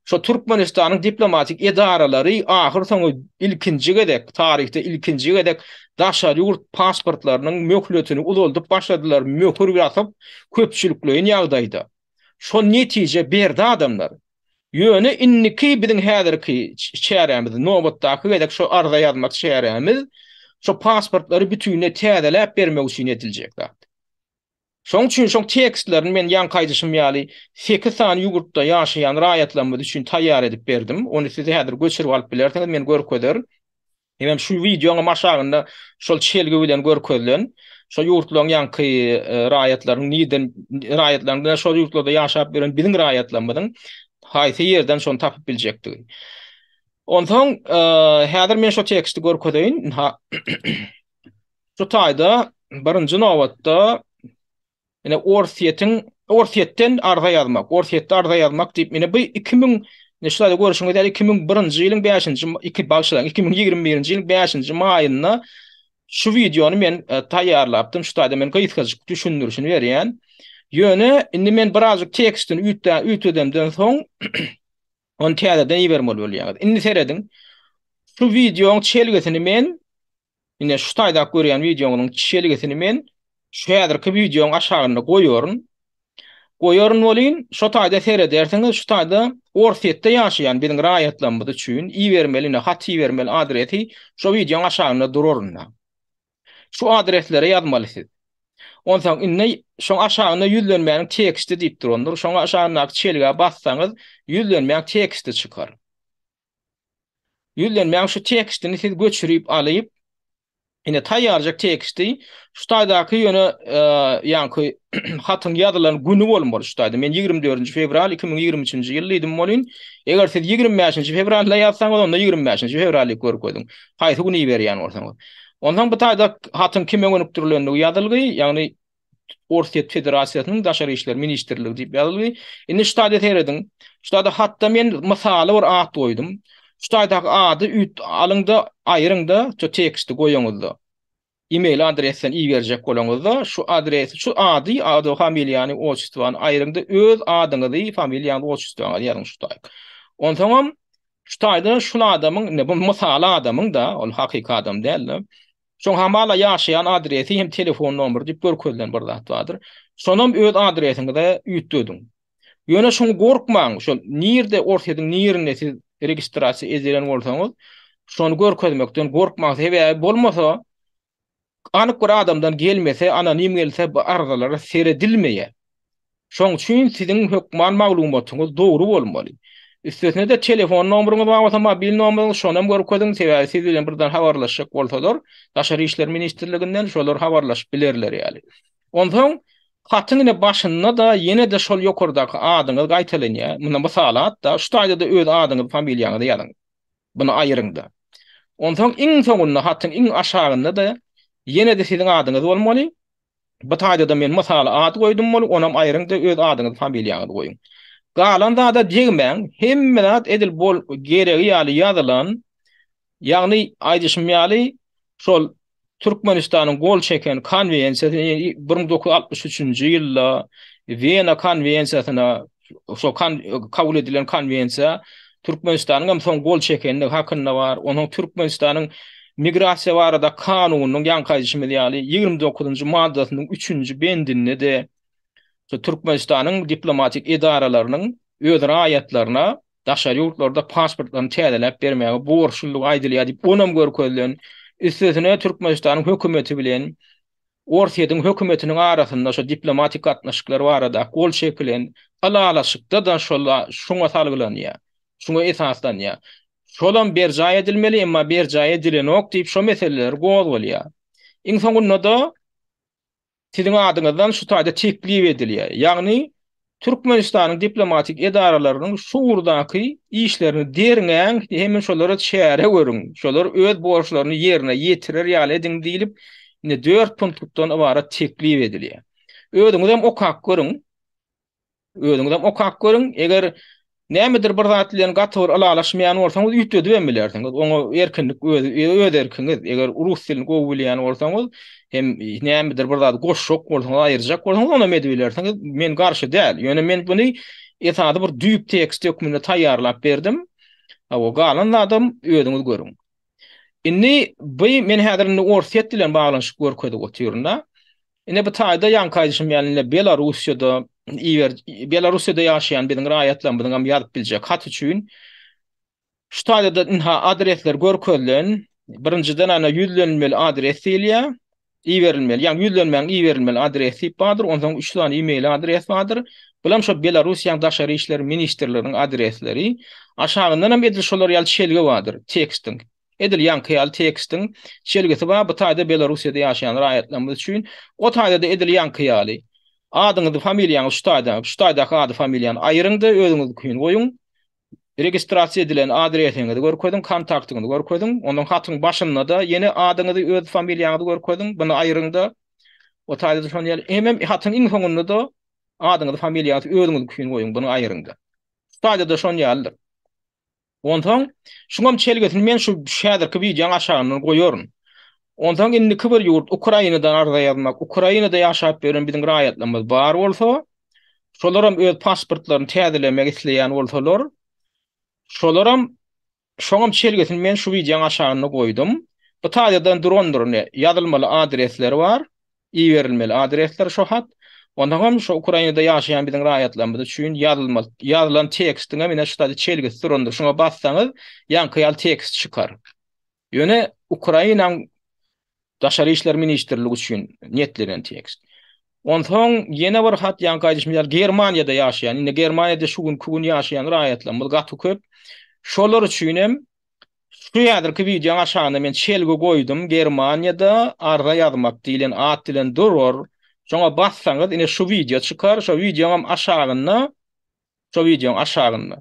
Şo Türkmenistanyň diplomatik edaralary ahyrsoňy ilkinji gezek, taryhda ilkinji gezek daşary ýurt pasportlarynyň möhletini uzaldyp başladylar, möhür basyp, köpçülikleýin ýagdaýda. Şo netije berdi adamlar. Ýöne indiki biziň häzirki çärämiz, nobatdaky gezek şo arza ýazmak çärämiz şo pasportlary bütinleý täzeläp bermek üçin ediljek zat. Şoň üçin şoň tekstlerini men ýaňky aýdyşym ýaly sekiz sany ýurtda ýaşaýan raýatlarymyz üçin taýýar edip berdim. Ony siz häzir göçürip alyp bilersiňiz, men görkezerin. Hemem şu wideoňam aşagynda şol çelgi bilen görkezilen şo ýurtlaryň ýaňky raýatlarynyň nirden raýatlaryň bilen şol ýurtlarda ýaşap ýören biziň raýatlarymyzyň haýsy ýerden şony tapyp biljekdigi. Onsoň häzir men şo teksti görkezeýin. Ynha şu taýda birinji nobatda ine Orsýetiň Orsýetden arza ýazmak, Orsýetde arza ýazmak diýip ine bu 2000 ine şu taýda görşüňiz ýaly 2001-nji ýylyň 5-nji 2 bagyşlaň 2021-nji ýylyň 5-nji maýynda şu wideony men e, taýýarlapdym. Şu taýda men gysgajyk düşündirişini berýän. Ýöne indi men birazjyk tekstini üýtgä üýtgedemden soň ony täzeden ibermeli bolýaňyz. Indi serediň. Şu wideoň çelgisini men Ine şu taýda görýän wideoňyzyň çelgisini men şu häzirki wideoň aşagynda goýaryn. Goýaryn welin, şo taýda seredersiňiz, şu taýda Orsýetde ýaşaýan biziň raýatlarymyz üçin ibermeli ine hat ibermeli adresi şo wideoň aşagynda durarynda. Şu adreslere ýazmaly siz. Onsoň indi şoň aşagynda ýüzlenmäniň teksti diýip durandyr. Şoň aşagyndaky çelgä bassaňyz ýüzlenmäň teksti çykar. Ýüzlenmäň şu tekstini siz göçürip alyp, ine taýýarjak teksti şu taýdaky ýöne ýaňky hatyň ýazylan güni bolmaly şu taýda. Men 24-nji fewral 2023-nji ýyl diýdim welin, eger siz 25-nji fewralda ýazsaňyz, onda 25-nji fewral diýip görkeziň. Haýsy gün iberýän bolsaňyz. Onsoň bu taýda hatyň kime gönükdirilendigi ýazylgy, ýagny Orsýet Federasiýasynyň Daşary işler ministrligi diýip ýazylgy. Indi şu taýda serediň. Şu taýda hatda men mysaly bir at goýdum. Şu taýdaky ady üýt alyňda, aýryňda, şu teksti goýaňyzda. E-mail adresden iberjek bolaňyzda, şu adresi, şu ady, ady, familiýany, otçestwany aýryňda öz adyňyzy, familiýaňyzy, otçestwaňyzy ýazyň şu taýda. Onsoňam şu taýda şul adamyň, indi bu mysaly adamyň-da, ol hakyky adam däl-de. Şoň hamala ýaşaýan adresi hem telefon nomeri diýip görkezilen bir zat bardyr. Şonam öz adresiňize üýtgediň. Ýöne şoňa gorkmaň, şol nirde Orsýetiň nirinde siz registrasiýa edilen bolsaňyz, şony görkezmekden gorkmaň. Sebäbi bolmasa anyk bir adamdan gelmese, anonim gelse bu arzalara seredilmeýär. Şoň üçin siziň hökman maglumatyňyz dogry bolmaly. Üstesine-de telefon nomeryňyz bar bolsa mobil nomeryňyz şonam görkeziň, sebäbi siz bilen birden habarlaşjak bolsalar, Daşary işler ministrliginden şolar habarlaşyp bilerler ýaly. Onsoň hatyň ine başynda-da ýene-de şol ýokardaky adyňyz gaýtalanýar. Munda mysal hat-da, şu taýda-da öz adyňyzy, familiýaňyzy ýazyň. Muny aýyryň-da. Onsoň iň soňunda hatyň iň aşagynda-da ýene-de siziň adyňyz bolmaly. Bu taýda-da men mysaly at goýdum bolup, onam aýryň-da öz adyňyzy, familiýaňyzy goýuň. Galan zada degmäň, hemme zat edil bol geregi ýaly ýazylan, ýagny aýdyşym ýaly şol Türkmenistanyň gol çeken konwensiýasy 1963-nji ýylda Wena konwensiýasyna şo kabul edilen konwensiýa Türkmenistanyň hem soň gol çekendigi hakynda bar. Onuň Türkmenistanyň migrasiýa barada kanunynyň ýaňky aýdyşymyz ýaly 29-njy maddasynyň 3-nji bendinde-de şu Türkmenistanyň diplomatik edaralarynyň öz raýatlaryna daşary ýurtlarda pasportlaryny täzeläp bermäge borçludygy aýdylýar diýip, onam görkezilen. Üstesine Türkmenistanyň hökümeti bilen Orsýetiň hökümetiniň arasynda şo diplomatik gatnaşyklar barada gol çekilen ylalaşykda-da şol şuňa salgylanýar, şuňa esaslanýar. Şolam berjaý edilmeli, emma berjaý edilenok diýip şo meseleler gozgalýar. Iň soňunda-da siziň adyňyzdan şu taýda teklip edilýär. Ýagny Türkmenistanyň diplomatik edaralarynyň şu ugurdaky işlerini derňäň hem şolara çäre görüň, şolar öz borçlaryny ýerine ýetirer ýaly ediň diýlip, ine dört punktdan ybarat teklip edilýär. Özüňizem okap görüň. Özüňizem okap görüň. Eger nämedir bir zat bilen gaty bir ylalaşmaýan bolsaňyz, üýtgedibem bilersiňiz. Oňa erkinlik öz öz erkiňiz. Eger rus dilini gowy bilýän bolsaňyz, hem nämedir bir zady goşjak bolsaňyz, aýyrjak bolsaňyz, onam edibilersiňiz. Men garşy däl. Ýöne men muny esasy bir düýp tekst hökmünde taýýarlap berdim. Hawa, galan zadam özüňiz görüň. Indi bu men häzir indi Orsýet bilen baglanyşyk görkezip otyryn-da. Ine bu taýda ýaňky aýdyşym ýaly ine Belarussiýada iber Belarussiýada ýaşaýan biziň raýatlarymyzyň hem ýazyp biljek hat üçin şu taýda-da ynha adresler görkezilen. Birinjiden ana ýüzlenilmeli adres diýilýär. Iberilmeli, ýagny ýüzlenmäň iberilmeli adresi diýip bardyr, onsoň üç sany e-mail adres bardyr. Bulam şo Belarussiýanyň Daşary işler ministrliginiň adresleri. Aşagyndan hem edil şolar ýaly çelgi bardyr, tekstiň. Edil ýaňky ýaly tekstiň çelgisi bar, bu taýda Belarussiýada ýaşaýan raýatlarymyz üçin. O taýda-da edil ýaňky ýaly. Adyňyzy, familiýaňyzy şu taýda, şu taýdaky ady, familiýany aýyryň-da, özüňiziňkini goýuň. Registrasiýa edilen adresiňizi görkeziň, kontaktyňyzy görkeziň. Ondan hatyň başynda-da ýene adyňyzy, öz familiýaňyzy görkeziň. Buny aýryň-da, o taýda-da şony ýaly. Hemem hatyň iň soňunda-da adyňyzy, familiýaňyzy özüňiziňkini goýuň, buny aýryň-da. Şu taýda-da şon ýalydyr. Onsoň şuňam çelgisini men şu häzirki wideoň aşagyndan goýaryn. Onsoň indiki bir ýurt Ukrainadan arza ýazmak, Ukrainada ýaşap ýören biziň raýatlarymyz bar bolsa, şolaram öz pasportlaryny täzelemek isleýän bolsalar, şolaram şoňam çelgisini men şu wideoň aşagynda goýdum. Bu taýdadan durandyr ine ýazylmaly adresleri bar. Iberilmeli adresler şo hat. Onsoňam şo Ukrainada ýaşaýan biziň raýatlarymyz üçin ýazylmaly ýazylan tekstiňem ine şu taýda çelgisi durandyr. Şuňa bassaňyz ýaňky ýaly tekst çykar. Ýöne Ukrainaň Daşary işler ministrligi üçin niýetlenen tekst. Onsoň ýene bir hat ýaňky aýdyşym ýaly Germaniýada ýaşaýan, indi Germaniýada şu günki gün ýaşaýan raýatlarymyz gaty köp. Şolar üçin hem şu häzirki wideoň aşagynda men çelgi goýdum, Germaniýada arza ýazmak diýlen at bilen durar. Şoňa bassaňyz ine şu wideo çykar. Şo wideoňam aşagynda Şo wideoň aşagynda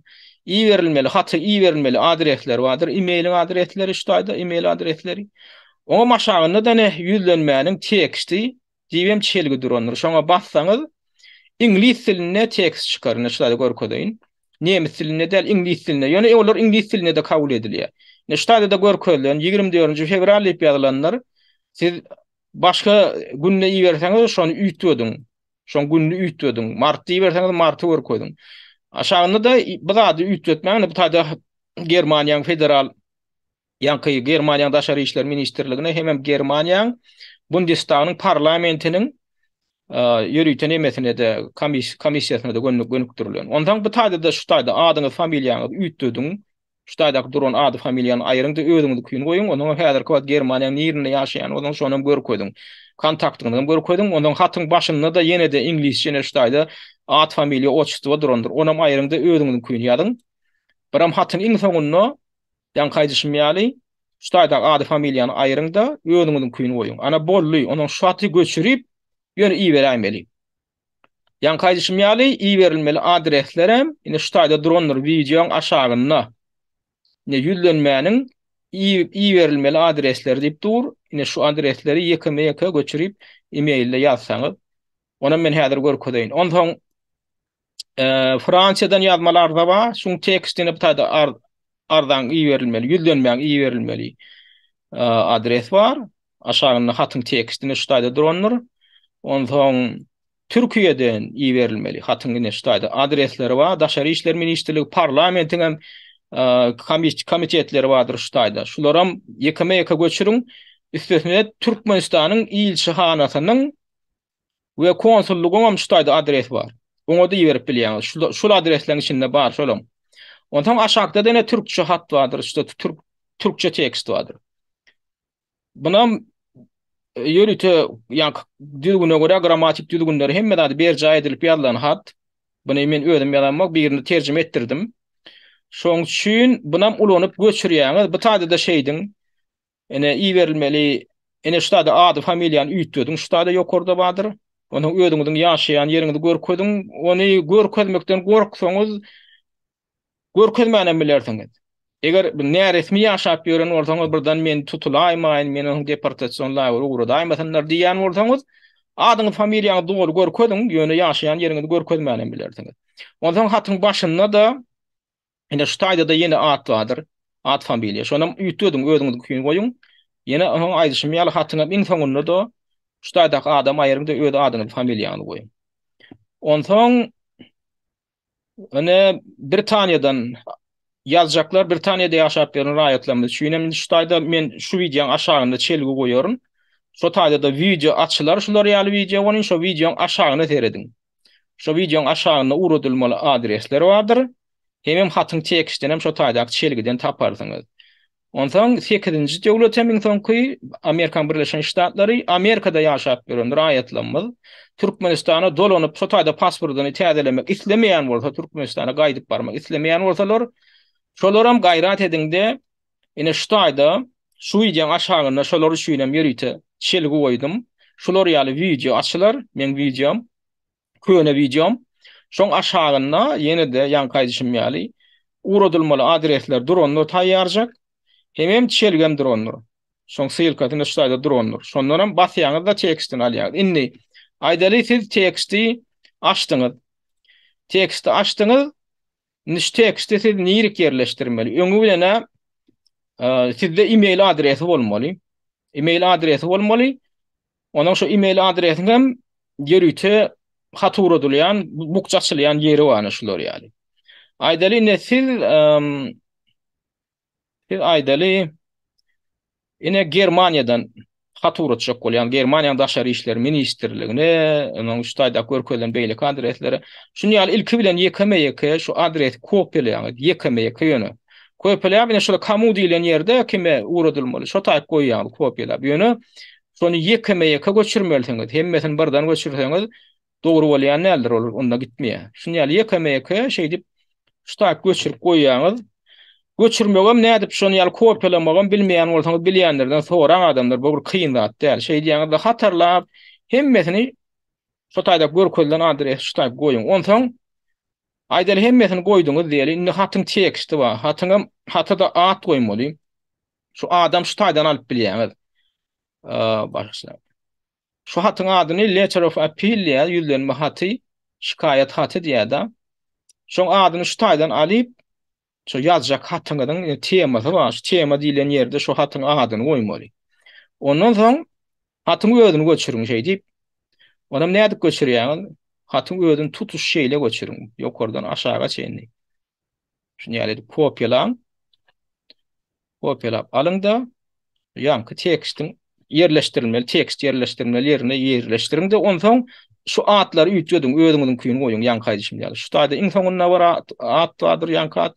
iberilmeli haty iberilmeli adresler bardyr, e-mailiň adresleri şu taýda e-mail adresleri. Oňam aşagynda-da ne ýüzlenmäniň teksti diýibem çelgi durandyr. Şoňa bassaňyz iňlis dilinde tekst çykar. Ine şu taýda görkezeýin. Nemes dilinde däl, iňlis dilinde. Ýöne olar iňlis dilinde-de kabul edilýär. Ine şu taýda-da görkezilen 24-nji fewral diýip ýazylandyr. Siz başga günde iberseňiz şony üýtgediň. Şoň gününi üýtgediň. Mart diýiberseňiz marty görkeziň. Aşagynda-da bu zady üýtgetmäň, bu taýda Germaniýanyň federal ýaňky Germaniýanyň daşary işler ministrligine hemem Germaniýanyň Bundestagynyň parlamentiniň ýörite nemesine-de komissiýasyna-da gönükdirilen. Onsoň bu taýda-da şu taýda adyňyzy, familiýaňyzy üýtgediň. Şu taýdaky duran ady familiýany aýryňda özüňizinkini goýuň, onsoňam häzirki wagt Germaniýanyň nirinde ýaşaýan bolsaňyz şonam görkeziň. Kontaktyňyzam görkeziň, onsoň hatyň başynda-da ýene-de iňlisçe ine şu taýda at familiýa otçestvo durandyr, onam aýryňda özüňizinkini ýazyň. Biram hatyň iň soňunda ýaňky aýdyşym ýaly şu taýdaky ady familiýany aýryňda özüňizinkini goýuň. Ana boldy, onsoň şu haty göçürip ýöne iberäýmeli. Ýaňky aýdyşym ýaly, iberilmeli adreslerem ine şu taýda durandyr wideoň aşagynda. Ine ýüzlenmäniň iberilmeli adresleri diýip dur. Ine şu adresleri ýekeme-ýeke göçürip e-mailde ýazsaňyz, onam men häzir görkezeýin. Onsoň Fransiýadan ýazmaly arza bar. Şuň tekstini bu taýda arzaň iberilmeli, ýüzlenmäň iberilmeli adres bar. Aşagynda hatyň tekstini şu taýda durandyr. Onsoň Türkiýeden iberilmeli hatyň ine şu taýda adresleri bar. Daşary işler ministrligi, parlamentiň hem komitetleri bardyr şu taýda. Şularam ýekeme-ýeke göçüriň. Üstesine Türkmenistanyň ilçihanasynyň We konsullygyňam şu taýda adresi bar. Oňa-da iberip bilýäňiz. Şul, şul adresleriň içinde bar şolaň. Onsoň aşakda-da ýene türkçe hat bardyr, şuda türk türkçe tekst bardyr. Bunam e, ýörite ýa düzgüne görä grammatik düzgünleri hemme zady berjaý edilip ýazylan hat. Buny men özüm ýazamok, birini terjime etdirdim. Şoň üçin bunam ulanyp göçürýäňiz. Bu taýda-da şeýdiň. Ene iberilmeli, ene şu taýda ady familiýany üýtgediň, şu taýda ýokarda bardyr. Onsoň özüňiziň ýaşaýan ýeriňizi görkeziň. Ony görkezmekden gorksaňyz, görkezmänem bilersiňiz. Eger näresmi ýaşap ýören bolsaňyz, birden men tutulaýmaýyn, meni onuň deportasion lagere ugradaýmasynlar diýýän bolsaňyz, adyňyzy, familiýaňyzy doly görkeziň, ýöne ýaşaýan ýeriňizi görkezmänem bilersiňiz. Onsoň hatyň başynda-da Ine şu taýda-da ýene at bardyr. At familiýa. Şonam üýtgediň, özüňiziňkini goýuň. Ýene onuň aýdyşym ýaly hatyňam iň soňunda-da şu taýdaky adamy aýyryň-da öz adyňyzy, familiýaňyzy goýuň. Onsoň ine Britaniýadan ýazjaklar, Britaniýada ýaşap ýören raýatlarymyz üçin hem şu taýda men şu wideoň aşagynda çelgi goýaryn. Şo taýda-da wideo açylar şular ýaly wideo boýun, şo wideoň aşagyna serediň. Şo wideoň aşagynda ugradylmaly adresler bardyr. Hemem hatyň tekstinem şo taýdaky çelgiden taparsyňyz. Onsoň sekizinji döwlet hem iň soňky Amerikan Birleşen Ştatlary, Amerikada ýaşap ýören raýatlarymyz Türkmenistana dolanyp şo taýda pasportyny täzelemek islemeýän bolsa, Türkmenistana gaýdyp barmak islemeýän bolsalar, şolaram gaýrat ediňde ine şu taýda şu wideoň aşagynda şolar üçin hem ýörite çelgi goýdum. Şular ýaly wideo açylar, meň wideom. Köne wideom. Şoň aşagynda ýene-de ýaňky aýdyşym ýaly ugradylmaly adresler durandyr taýýarjak. Hemem çelgem durandyr. Şoň ssylkasy ine şu taýda durandyr. Şondanam basýaňyz-da tekstini alýaňyz. Indi aýdaly siz teksti açdyňyz. Teksti açdyňyz. Indi şu teksti siz nirik ýerleşdirmeli? Öňi bilen-ä sizde e-mail adresi bolmaly. E-mail adresi bolmaly. Onuň şu e-mail adresiniň hem ýörite hat ugradylýan, bukja açylýan ýeri bar şular ýaly. Aýdaly ine siz siz aýdaly ine Germaniýadan hat ugratjak bolýan Germaniýanyň daşary işler ministrligine, onuň şu taýda görkezilen beýleki adreslere. Şuny ýaly ilki bilen ýekeme-ýeke şu adresi kopýalaýaňyz, ýekeme-ýeke ýöne. Kopýalaýar, ine şular komu diýlen ýerde kime ugradylmaly, şo taýyp goýýaňyz kopýalap. Ýöne şony ýekeme-ýeke göçürmelisiňiz. Hemmesini birden göçürseňiz dogry bolýan däldir, ol onda gitmeýär. Şuny ýaly ýekeme-ýeke şeýdip şu taýyp göçürip goýýaňyz. Göçürmegem nädip şony ýaly kopýalamagam bilmeýän bolsaňyz bilýänlerden soraň adamlar, bu bir kyn zat däl. Şeýdýäňiz-de hatarlap hemmesini şo taýda görkezilen adresi şu taýyp goýuň. Onsoň Aýdaly hemmesini goýduňyz diýeli. Indi hatyň teksti bar. Hatyňam hata-da at goýmaly. Şu adam şu taýdan alyp bilýäňiz. Başla. Şu hatyň adyny letter of appeal diýýär, ýüzlenme haty, şikaýat haty diýýär-de. Şoň adyny şu taýdan alyp, Şo ýazjak hatyňyzyň temasy bar. Şu tema diýlen ýerde şu hatyň adyny goýmaly. Ondan soň hatyň özüni göçüriň şeýdip. Onam nädip göçürýäňiz? Hatyň özüni tutuş şeýle göçüriň. Ýokardan aşaga çenli. Şuny ýaly edip kopýalaň. Kopýalap alyň-da, ýaňky tekstiň ýerleşdirilmeli, tekst ýerleşdirilmeli ýerine ýerleşdiriň-de, onsoň şu atlary üýtgediň, özüňiziňkini goýuň, ýaňky aýdyşym ýaly. Şu taýda iň soňunda bir at, at bardyr, ýaňky at.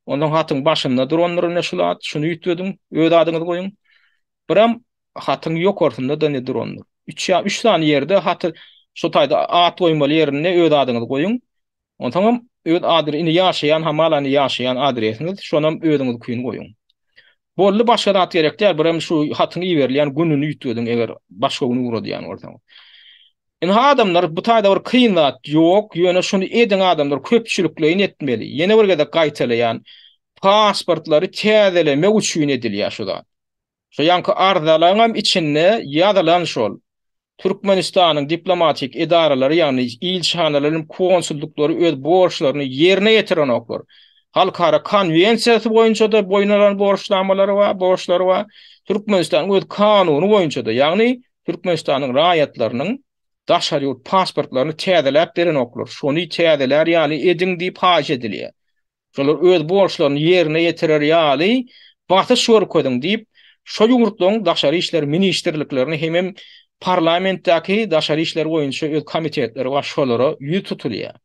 Onsoň hatyň başynda durandyr ine şul at, şuny üýtgediň, öz adyňyzy goýuň. Biram hatyň ýokarsynda-da ine durandyr. Üç ýa üç sany ýerde haty şu taýda at goýmaly ýerinde öz adyňyzy goýuň. Onsoňam öz adre indi ýaşaýan hamala indi ýaşaýan adresiňiz şonam özüňizinkini goýuň. Boldy başga zat gerek däl birem şu hatyň iberilýän gününi üýtgediň eger başga gün ugradýan bolsaňyz. Indi adamlar bu taýda bir kyn zat ýok ýöne şuny ediň adamlar köpçülikleýin etmeli. Ýene bir gezek gaýtalaýan pasportlary täzelemek üçin edilýär şu zat. Şo ýaňky arzalaryňam içinde ýazylan şol. Türkmenistanyň diplomatik edaralary, ýagny ilçihanalary hem konsullyklary öz borçlaryny ýerine ýetirenoklar. Halkara konwensiýasy boýunça-da boýun alan borçnamalary bar, borçlary bar. Türkmenistanyň öz kanuny boýunça-da, ýagny Türkmenistanyň raýatlarynyň daşary ýurt pasportlaryny täzeläp berenoklar. Şony täzelär ýaly ediň diýip haýyş edilýär. Şolar öz borçlaryny ýerine ýetirer ýaly basyş görkeziň diýip, şo ýurtlaryň daşary işler ministrliklerine hemem parlamentdäki daşary işler boýunça öz komitetleri bar, şolara ýüz tutulýar.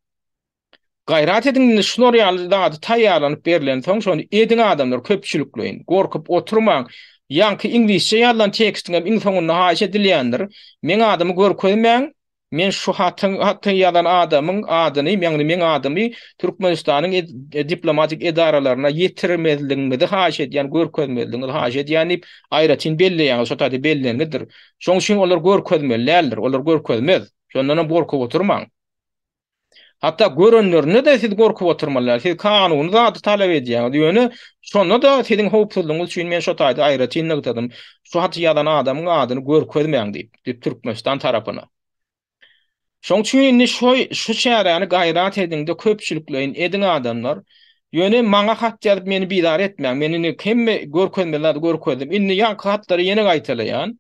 Gaýrat ediň indi şular ýaly zady taýýarlanyp berlensoň şony ediň adamlar köpçülikleýin, gorkup oturmaň. Ýaňky iňlisçe ýazylan tekstiňem iň soňunda haýyş edilýändir. Meň adymy görkezmäň, Men şu hatyň haty ýazan adamyň adyny, ýagny meň adymy Türkmenistanyň diplomatik edaralaryna ýetirmezligiňizi haýyş edýän, görkezmezligiňizi haýyş edýän diýip, aýratyn belleýäňiz, şo taýda bellengidir. Şoň üçin olar görkezmeli däldir, olar görkezmez. Şondanam gorkup oturmaň. Hatda görenlerinde-de siz gorkup oturmaly däl. Siz kanuny zady talap edýäňiz. Ýöne şonda-da siziň howpsuzlygyňyz üçin men şo taýda aýratyn nygtadym. Şu haty ýazan adamyň adyny görkezmäň diýip, diýip Türkmenistan tarapyna. Şoň üçin indi şo şu çäräni gaýrat ediň-de köpçülikleýin ediň adamlar. Ýöne maňa hat ýazyp meni bizar etmäň. Men indi hemme görkezmeli zady görkezdim. Indi ýaňky hatlary ýene gaýtalaýan.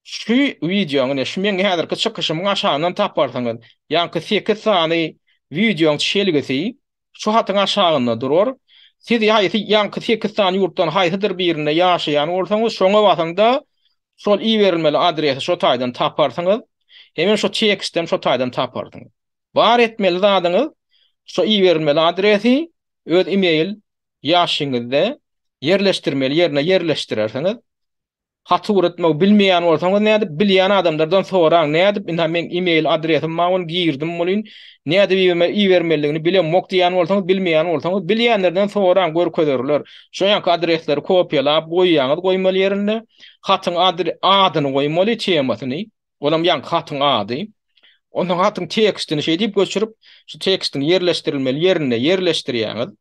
Şu wideoň ine şu meň häzirki çykyşymyň aşagyndan taparsyňyz. Ýaňky sekiz sany wideoň çelgisi şu hatyň aşagynda durar. Siz haýsy ýaňky sekiz sany ýurtdan haýsydyr birinde ýaşaýan bolsaňyz şoňa basyňda şol iberilmeli adresi şo taýdan taparsyňyz. Hemem şo tekstem şo taýdan taparsyňyz. Bar etmeli zadyňyz şo iberilmeli adresi öz email ýaşyňyzda. Ýerleşdirmeli ýerine ýerleşdirersiňiz. Haty ugratmagy bilmeýän bolsaňyz nädip, bilýän adamlardan soraň, nädip, ynha meň email adresim bar, ony girdim welin, nädip ibermelidigini bilemok diýýän bolsaňyz, bilmeýän bolsaňyz, bilýänlerden soraň, görkezerler. Şo ýanky adresleri kopiýalap goýýaňyz goýmaly ýerinde. Hatyň adyny goýmaly, temasyny. Olam ýaňky hatyň ady. Onsoň hatyň tekstini şeý diýip göçürip, şu tekstiň ýerleşdirilmeli ýerinde ýerleşdirýäňiz.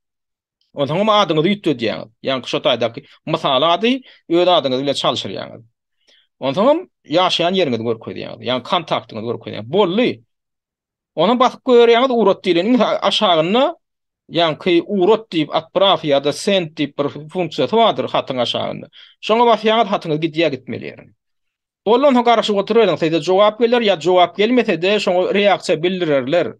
Onsoňam adyňyzy üýtgedýäňiz. Ýaňky şo taýdaky mysal ady öz adyňyz bilen çalşyrýaňyz. Onsoňam ýaşaýan ýeriňizi görkezýäňiz. Ýagny kontaktyňyzy görkezýäňiz. Boldy. Onam basyp goýberýäňiz ugrat diýleniň aşagynda ýaňky ugrat diýip otpraw ýa-da send diýip bir funksiýasy bardyr hatyň aşagynda. Şoňa basýaňyz hatyňyz gidýär gitmeli ýerine. Boldy onsoň garaşyp oturyberiň size jogap geler ýa jogap gelmesede şoňa reaksiýa bildirerler.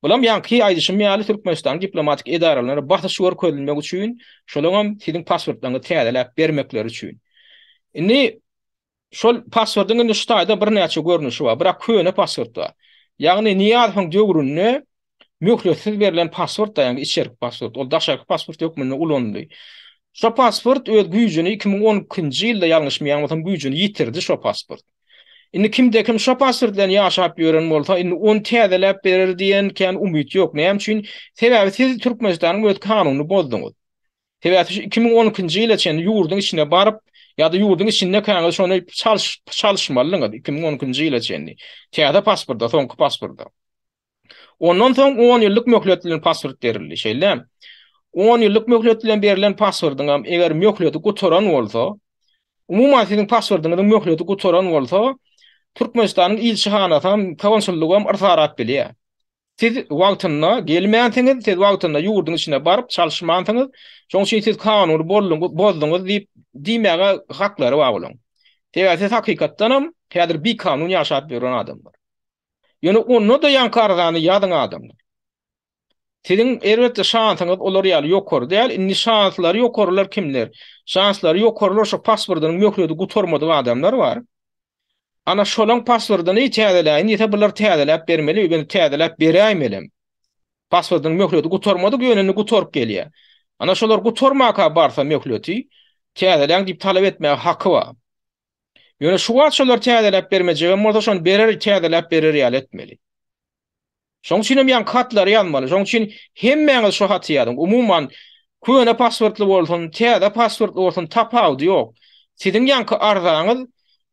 Bulam ýaňky aýdyşym ýaly Türkmenistanyň diplomatik edaralaryna basyş görkezilmek üçin, şolaňam siziň pasportlaryňyzy täzeläp bermekleri üçin. Indi şol pasportyň indi şu taýda birnäçe görnüşi bar. Birak köne pasport bar. Ýagny Nyýazowyň döwründe möhletsiz berlen pasport da, ýagny içerki pasport, ol daşarky pasport hökmünde ulanyldy. Şo pasport öz güýjüni 2012-nji ýylda ýalňyşmaýan bolsam güýjüni ýitirdi şo pasport. Indi kimde-kim şo pasport bilen ýaşap ýören bolsa, indi ony täzeläp berer diýen kän umyt ýok. Näme üçin? Sebäbi siz Türkmenistanyň öz kanunyny bozduňyz. Sebäbi siz 2012-nji ýyla çenli ýurduň içine baryp ýa-da ýurduň içindekäňiz şony çalyşmalydyňyz 2012-nji ýyla çenli. Täze pasporta, soňky pasporta. Ondan soň on ýyllyk möhlet bilen pasport berildi, şeýle. On ýyllyk möhlet bilen berlen pasportyň hem eger möhleti gutaran bolsa, umuman siziň pasportyňyzyň möhleti gutaran bolsa, Türkmenistanyň ilçihanasy hem, konsullygy hem yrsarap bilýär. Siz wagtynda gelmänsiňiz, siz wagtynda ýurduň içine baryp çalyşmansyňyz, şonuň üçin siz kanuny bozduňyz diýip diýmäge haklary bar olaň. Sebäbi siz hakykatdan hem häzir bikanun ýaşap ýören adamlar. Ýöne onda-da ýaňky arzany ýazyň adamlar. Siziň elbetde şansyňyz olar ýaly ýokary däl. Indi şanslary ýokarylar kimler? Şanslary ýokarylar şo pasportynyň möhleti gutarmadyk adamlar bar. Ana şolaň pasportyny täzeläýin diýse bular täzeläp bermeli, ýöne täzeläp beräýmelem. Pasportynyň möhleti gutarmadyk ýöne indi gutaryp gelýär. Ana şolar gutarmaka barsa möhleti täzeläň diýip talap etmäge haky bar. Ýöne şu wagt şolar täzeläp bermejegem bolsa şony berer täzeläp berer ýaly etmeli. Şoň üçin hem ýaňky hatlary ýazmaly. Şoň üçin hemmäňiz şu haty ýazyň. Umuman köne pasportly bolsun, täze pasportly bolsun tapawudy ýok. Siziň ýaňky arzaňyz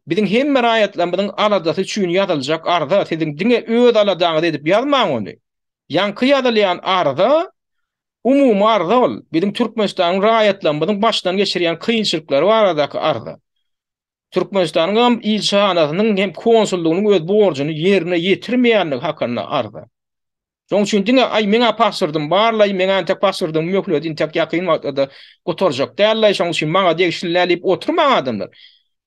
biziň hemme raýatlarymyzyň aladasy üçin ýazyljak arza. Siziň diňe öz aladaňyzy edip ýazmaň ony. Ýaňky ýazylýan arza Umumy arza ol, biziň Türkmenistanyň raýatlarymyzyň başdan geçirýän kynçylyklary baradaky arza. Türkmenistanyň hem ilçihanasynyň hem konsullygynyň öz borjuny ýerine ýetirmeýänligi hakynda arza. Şonuň üçin diňe aý meň-ä pasportym bar-laý, meň-ä entek pasportymyň möhleti intek ýakyn wagtlarda gutarjak däl-laý, şonuň üçin maňa degişli däl diýip oturmaň adamlar.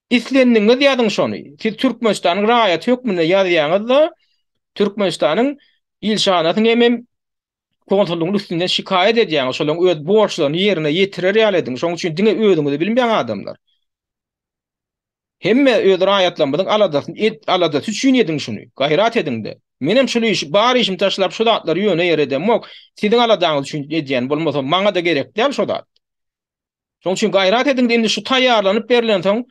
Islendigiňiz ýazyň şony. Siz Türkmenistanyň raýaty hökmünde ýazýaňyz-da, Türkmenistanyň ilçihanasynyň hemem konsullygyň üstünden şikaýat edýäňiz, şolaryň öz borçlaryny ýerine ýetirer ýaly ediň. Şonuň üçin diňe özüňizi bilmeýän adamlar. Hemme öz raýatlarymyzyň aladasyny et, aladasy üçin ediň şuny. Gaýrat ediňde. Menem şul işi, bar işimi taşlap şu zatlary ýöne ýere edemok. Siziň aladaňyz üçin edýän bolmasa maňa-da gerek däl şo zat. Şonuň üçin gaýrat ediň-de indi şu taýýarlanyp berlensoň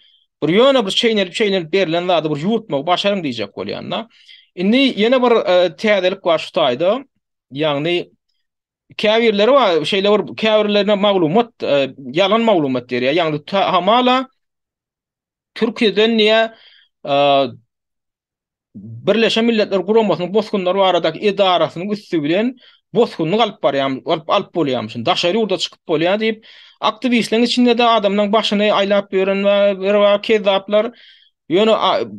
bir ýöne bir çeýnelip-çeýnelip berlen zady bir ýuwutmagy başaryň diýjek bolýan-da. Indi ýene bir e, täzelik bar şu taýda. Ýagny käbirleri bar, şeýle bir käbirlerine maglumat, e, ýalan maglumat berýär. Ýagny hamala Türkiýeden diýä e, Birleşen Milletler Guramasynyň bosgunlar baradaky edarasynyň üsti bilen bosgunlyk alyp barýan, alyp alyp bolýarmyşyn. Daşary ýurda çykyp bolýar diýip, aktiwistleriň içinde-de adamlaryň başyny aýlap ýören bar, bar kezzaplar. Ýöne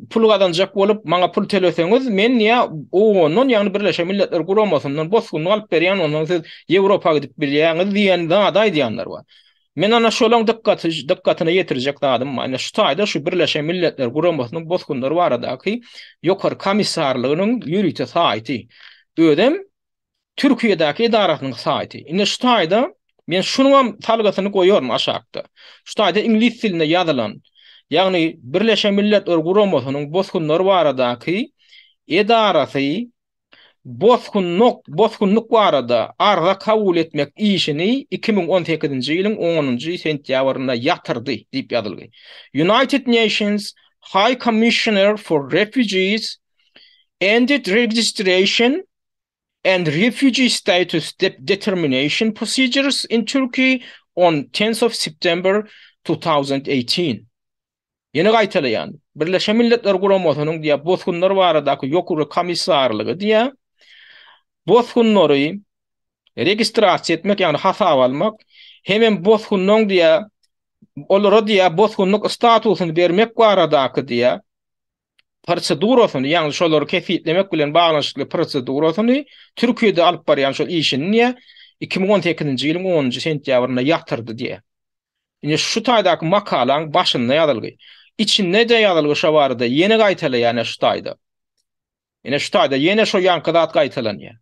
pul gazanjak bolup, maňa pul töleseňiz, men diýä OON-dan, ýagny Birleşen Milletler Guramasyndan bosgunlyk alyp berýän, onsoň siz Ýewropa gidip bilýäňiz diýen zady aýdýanlar bar. Men ana şolaň dykgaty dykgatyna ýetirjek zadym bar. Ine şu taýda şu Birleşen Milletler Guramasynyň bosgunlar baradaky Ýokary komissarlygynyň ýörite saýty. Özem Türkiýedäki edarasynyň saýty. Ine şu taýda men şunuňam salgysyny goýaryn aşakda. Şu taýda iňlis dilinde ýazylan, ýagny Birleşen Milletler Guramasynyň bosgunlar baradaky edarasy. Bosgunlyk, bosgunlyk barada arza kabul etmek işini 2018-nji ýylyň onunjy sentýabrynda ýatyrdy diýip ýazylgy. United Nations High Commissioner for Refugees ended registration and refugee status determination procedures in Turkey on 10th of September 2018. Ýene gaýtalaýan, Birleşen Milletler Guramasynyň diýýär, bosgunlar baradaky ýokary komissarlygy diýýär, bosgunlary registrasiýa etmek, ýagny hasaba almak, hemem bosgunlaryň diýýär, olara diýýär, bosgunlyk statusyny bermek baradaky diýýär, prosedurasyny, ýagny şolary kesgitlemek bilen baglanyşykly prosedurasyny Türkiýede alyp barýan şol işini diýýär, 2018-nji ýylyň onunjy sentýabrynda ýatyrdy diýýär. Ine şu taýdaky makalaň başynda ýazylgy. Içinde-de ýazylgy şo barada ýene gaýtalaýar ine şu taýda. Ine şu taýda ýene şo ýaňky zat gaýtalanýar.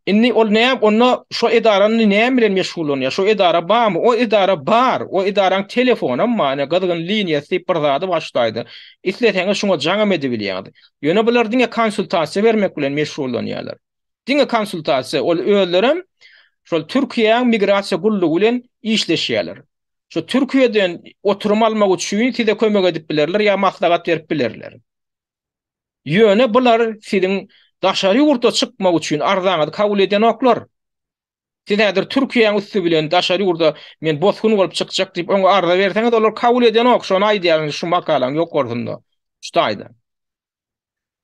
Indi ol näme onda şo edara indi näme bilen meşgullanýar? Şo edara barmy? O edara bar. O edaraň telefonam bar. Ine gyzgyn liniýasy diýip bir zady bar şu taýda. Isleseňiz şuňa jaňam edibilýäňiz. Ýöne bular diňe konsultasiýa bermek bilen meşgullanýarlar. Diňe konsultasiýa, ol özlerem şol Türkiýäň migrasiýa gullugy bilen işleşýärler. Şo Türkiýeden oturum almak üçin size kömek edip bilerler ýa maslahat berip bilerler. Ýöne bular siziň daşary ýurda çykmak üçin arzaňyzy kabul edenoklar. Siz häzir Türkiýäň üsti bilen daşary ýurda men bosgun bolup çykjak diýip oňa arza berseňiz olar kabul edenok, şony aýdýaryn şu makalaň ýokarsynda, şu taýda.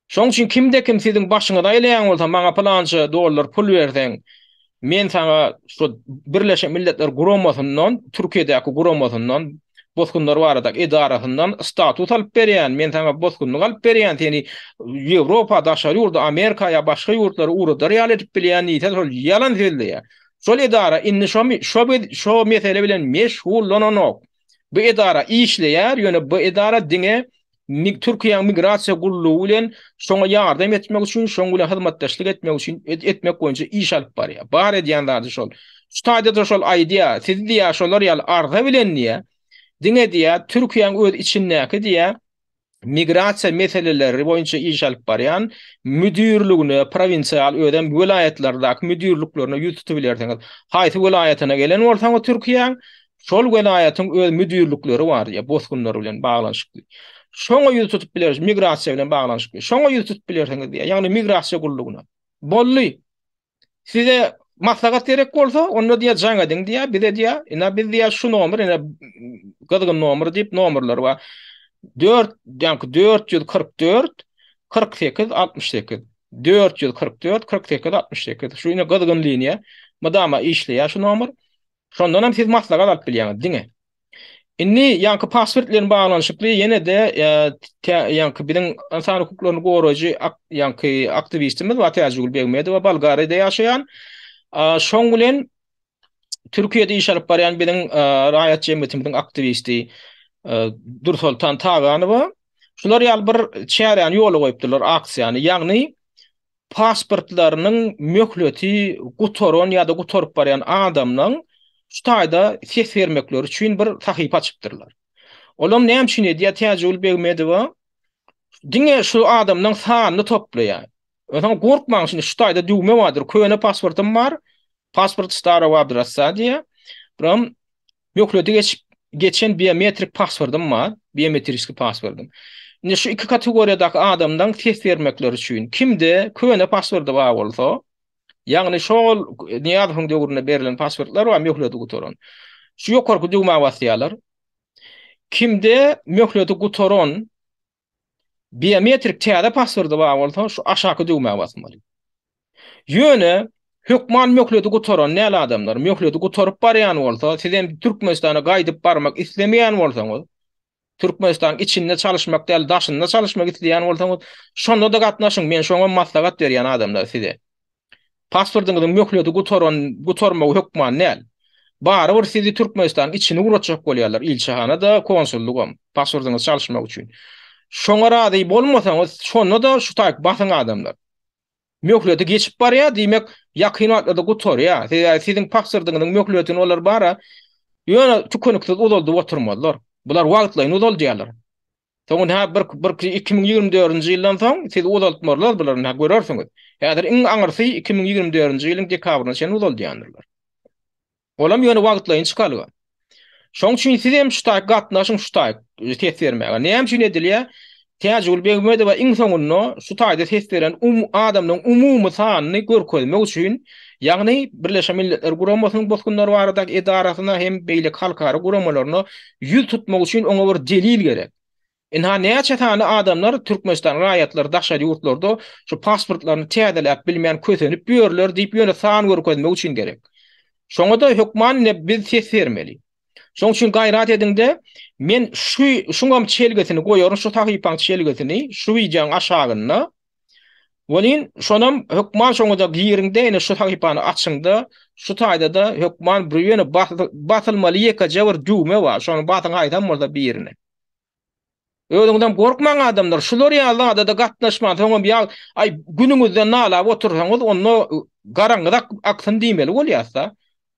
Şoň üçin kimde-kim siziň başyňyzy aýlaýan bolsa, maňa pylança dollar pul berseň, men saňa şu Birleşen Milletler Guramasyndan, Türkiýedäki guramasyndan, bosgunlar baradaky edarasyndan status alyp berýän, men saňa bosgunlyk alyp berýän, seni Ýewropa, daşary ýurda, Amerika ýa başga ýurtlara ugradar ýaly edip bilýän diýse, şol ýalan sözleýär. Şol edara indi şo şo şo mesele bilen meşgullananok. Bu edara işleýär, ýöne bu edara diňe Türkiýäniň migrasiýa gullugy bilen şoňa ýardam etmek üçin, şoň bilen hyzmatdaşlyk etmek üçin etmek boýunça iş alyp barýar. Bar edýän zady şol. Şu taýda-da şol aýdýar, siz diýýär, şolar ýaly arza bilen diýýär, diňe diýýär, Türkiýäniň öz içindäki diýýär, migrasiýa meseleleri boýunça iş alyp barýan müdirligine, prowinsial özem welaýatlardaky müdirliklerine ýüz tutubilersiňiz. Haýsy welaýatyna gelen bolsaňyz Türkiýäň, şol welaýatyň öz müdirlikleri bar diýýär, bosgunlar bilen baglanyşykly. Şoňa ýüz tutup bileris, migrasiýa bilen baglanyşykly. Şoňa ýüz tutup bilersiňiz diýýär, ýagny migrasiýa gullugyna. Boldy. Size maslahat gerek bolsa, onda diýýär jaň ediň diýýär, bize diýýär, ine biz diýýär şu nomer, ine gyzgyn nomer diýip nomerler bar. 4, ýaňky 444 48 68. 444 48 68. Şu ine gyzgyn liniýa. Mydama işleýär şu nomer. Şondan hem siz maslahat alyp bilýäňiz diňe. Indi ýaňky pasport bilen baglanyşykly ýene-de ýaňky biziň ynsan hukuklaryny goraýjy ýaňky aktiwistimiz bar Täjigül Begmedowa Bolgariýada ýaşaýan. Şoň bilen Türkiýede iş alyp barýan biziň raýat jemgyýetimiziň aktiwisti Dürsoltan Taganowa şular ýaly bir çäräni ýola goýupdyrlar, aksiýany. Ýagny pasportlarynyň möhleti gutaran ýa-da gutaryp barýan adamlaň şu taýda ses bermekleri üçin bir sahypa açypdyrlar. Olam näme üçin edýär Täjigül Begmedowa? Diňe şu adamlaň sanyny toplaýar. Onsoň gorkmaň şindi şu taýda düwme bardyr. Köne pasportym bar. Pasport starogo obrazca diýýär. Biram Möhleti geçip geçen biometrik pasportym bar, biometriski pasportym. Indi şu iki kategoriýadaky adamdan ses bermekleri üçin kimde köne pasporty bar bolsa, ýagny şol Nyýazowyň döwründe berlen pasportlar bar möhleti gutaran. Şu ýokarky düwmä basýarlar. Kimde möhleti gutaran Biometrik täze pasporty bar bolsa, şu aşaky düwmä basmaly. Ýöne hökman möhleti gutaran däl adamlar, möhleti gutaryp barýan bolsa, siz hem Türkmenistana gaýdyp barmak islemeýän bolsaňyz, Türkmenistanyň içinde çalyşmak däl, daşynda çalyşmak isleýän bolsaňyz, şonda-da gatnaşyň, men şoňa maslahat berýän adamlar size. Pasportyňyzyň möhleti gutaran, gutarmagy hökman däl. Barybir sizi Türkmenistanyň içine ugratjak bolýarlar, ilçihana-da, konsullygam, pasportyňyzy çalyşmak üçin. Şoňa razy bolmasaňyz, şonda-da şu taýyk basyň adamlar. Möhleti geçip barýar, diýmek, ýakyn wagtlarda gutarýar. Sebäbi siziň pasportyňyzyň möhletini olar bara ýöne tükeniksiz uzaldyp oturmazlar. Bular wagtlaýyn uzaldýarlar. Soň ynha bir bir 2024-nji ýyldan soň sizi uzaltmarlar bular ynha görersiňiz. Häzir iň aňyrsy 2024-nji ýylyň dekabryna çenli uzaldýandyrlar. Olam ýöne wagtlaýyn çykalga. Şoň üçin siz hem şu taýy gatnaşyň şu taýy ses bermäge. Näme üçin edilýär? Täjigül Begmedowa iň soňunda şu taýda ses beren um adamlaryň umumy sanyny görkezmek üçin, ýagny Birleşen Milletler Guramasynyň bosgunlar baradaky edarasyna hem beýleki halkara guramalaryna ýüz tutmak üçin oňa bir delil gerek. Ynha näçe sany adamlar Türkmenistanyň raýatlary daşary ýurtlarda şu pasportlaryny täzeläp bilmän kösenip ýörler diýip ýöne san görkezmek üçin gerek. Şoňada hökman ine biz ses bermeli. Şoň üçin gaýrat ediňde men şu şuňam çelgisini goýaryn şu sahypaň çelgisini şu wideoň aşagynda. Welin şonam hökman şoňada giriňde ine şu sahypany açyňda şu taýdada hökman bir ýöne basylmaly ýekeje bir düwme bar şony basyň haýsam bolsa birine. Özüňizem gorkmaň adamlar, şular ýaly zada-da gatnaşman, soňam ýa aý günüňizden nalap otursaňyz, onda garaňyz aksyn diýmeli bolýas-da.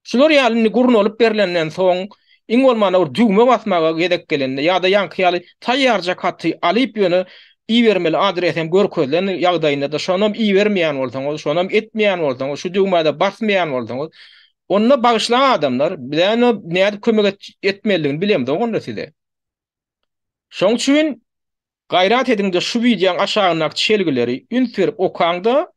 Şular ýaly indi gurnalyp berlenden soň, iň bolmanda bir düwme basmaga gezek gelende ýa-da ýaňky ýaly taýýarjak haty alyp ýöne ibermeli adres hem görkezilen ýagdaýynda-da şonam ibermeýän bolsaňyz, şonam etmeýän bolsaňyz, şu düwmä-de basmaýan bolsaňyz, onda bagyşlaň adamlar, bizä nädip kömek etmelidigini bilemzok onda size. Şoň üçin gaýrat ediňde şu wideoň aşagyndaky çelgileri üns berip okaňda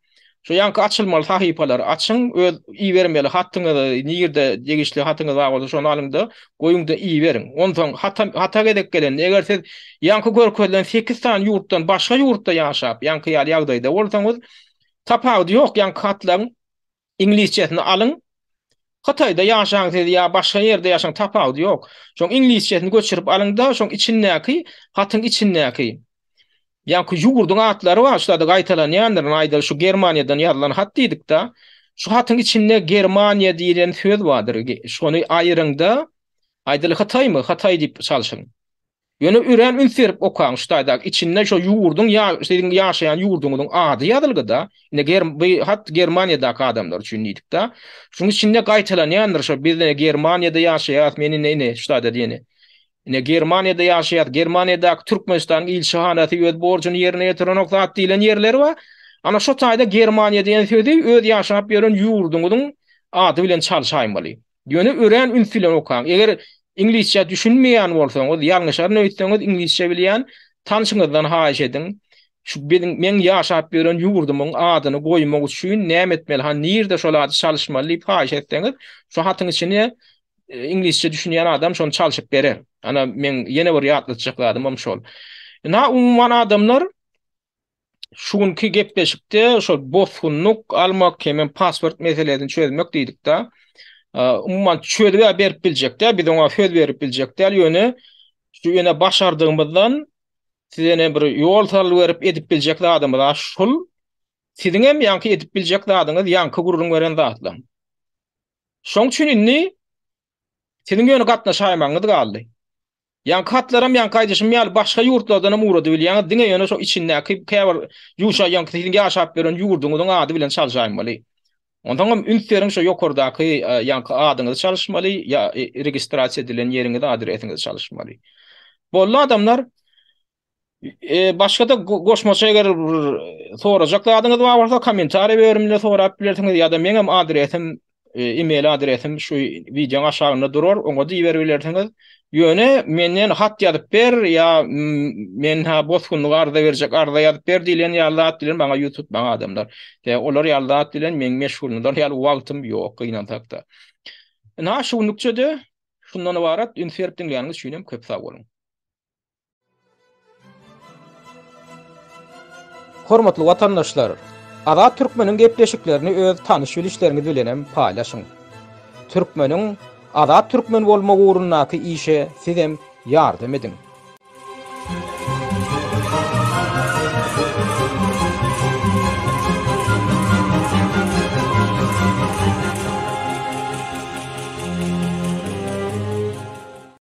şu ýaňky açylmaly sahypalary açyň, öz ibermeli hatyňyzy nirde degişli hatyňyz bar bolsa şony alyňda goýuňda iberiň. Onsoň hata hata gezek gelende eger siz ýaňky görkezilen sekiz sany ýurtdan başga ýurtda ýaşap ýaňky ýaly ýagdaýda bolsaňyz tapawudy ýok ýaňky hatlaryň Iňlisçesini alyň. Hytaýda ýaşaň siz ýa başga ýerde ýaşaň tapawudy ýok. Şoň iňlisçesini göçürip alyňda şoň içindäki hatyň içindäki ýaňky ýurduň atlary bar şularda gaýtalanýandyr aýdaly şu Germaniýadan ýazylan hat diýdikda şu hatyň içinde Germaniýa diýlen söz bardyr şony aýyryňda aýdaly Hytaýmy Hytaý diýip çalşyň. Ýöne örän üns berip okaň şu taýdaky içinde şo ýurduň ýa siziň ýaşaýan ýurduňyzyň ady ýazylgyda, indi ger bu hat Germaniýadaky adamlar üçin diýdikda. Şuň içinde gaýtalanýandyr şo biz ine Germaniýada ýaşaýas men ine ine şu taýda diýeni. Ine Germaniýada ýaşaýas Germaniýadaky Türkmenistanyň ilçihanasy öz borjuny ýerine ýetirenok zat diýlen ýerleri bar. Ana şo taýda Germaniýa diýen sözi öz ýaşap ýören ýurduňyzyň ady bilen çalşaýmaly. Ýöne örän üns bilen okaň. Eger iňlisçä düşünmeýän bolsaňyz, ýalňyşaryn öýtseňiz, iňlisçe bilýän tanşyňyzdan haýyş ediň. Şu biziň meň ýaşap ýören ýurdumyň adyny goýmak üçin näme etmeli, hany nirde şol ady çalyşmaly diýip haýyş etseňiz, şu hatyň içine iňlisçe düşünýän adam şony çalşyp berer. Ana meň ýene bir ýatlatjak zadymam şol. Ynha umuman adamlar Şu günki gepleşikde şol bosgunlyk almak hemem pasport meselesini çözmek diýdik-de. Umuman çözüp berip biljek däl, biz oňa söz berip biljek däl, ýöne şu ýöne başardygymyzdan size ýene bir ýol salgy berip edip biljek zadymyz a şul. Siziň hem ýaňky edip biljek zadyňyz ýaňky gürrüň beren zatlaň. Şoň üçin indi siziň ýöne gatnaşaýmagyňyz galdy. Ýaňky hatlaram ýaňky aýdyşym ýaly başga ýurtlardanam ugradybilýäňiz diňe ýöne şo içindäki käbir ýuşa ýaňky siziň ýaşap ýören ýurduňyzyň ady bilen çalşaýmaly. Onsoňam üns beriň şo ýokardaky ýaňky adyňyzy çalyşmaly ýa registrasiýa edilen ýeriňizi adresiňizi çalyşmaly. Boldy adamlar. Başga-da goşmaça eger sorajak zadyňyz bar bolsa kommentariý bölüminde sorap bilersiňiz ýa-da meňem adresim, e-mail adresim şu wideoň aşagynda durar, oňa-da iberip bilersiňiz. Ýöne menden hat ýazyp ber ýa men ha bosgunlyga arza berjek arza ýazyp ber diýlen ýaly zat bilen maňa ýüz tutmaň adamlar. Sebäbi olar ýaly zat bilen meň meşgullanar ýaly wagtym ýok gynansak-da. Ynha şu günlükçe-de şundan ybarat. Üns berip diňläniňiz üçin hem köp sag boluň. Hormatly watandaşlar! Azat Türkmeniň gepleşiklerini öz tanyş-bilişleriňiz bilenem paýlaşyň. Türkmeniň Azat Türkmen bolmagy ugrundaky işe sizem ýardam ediň.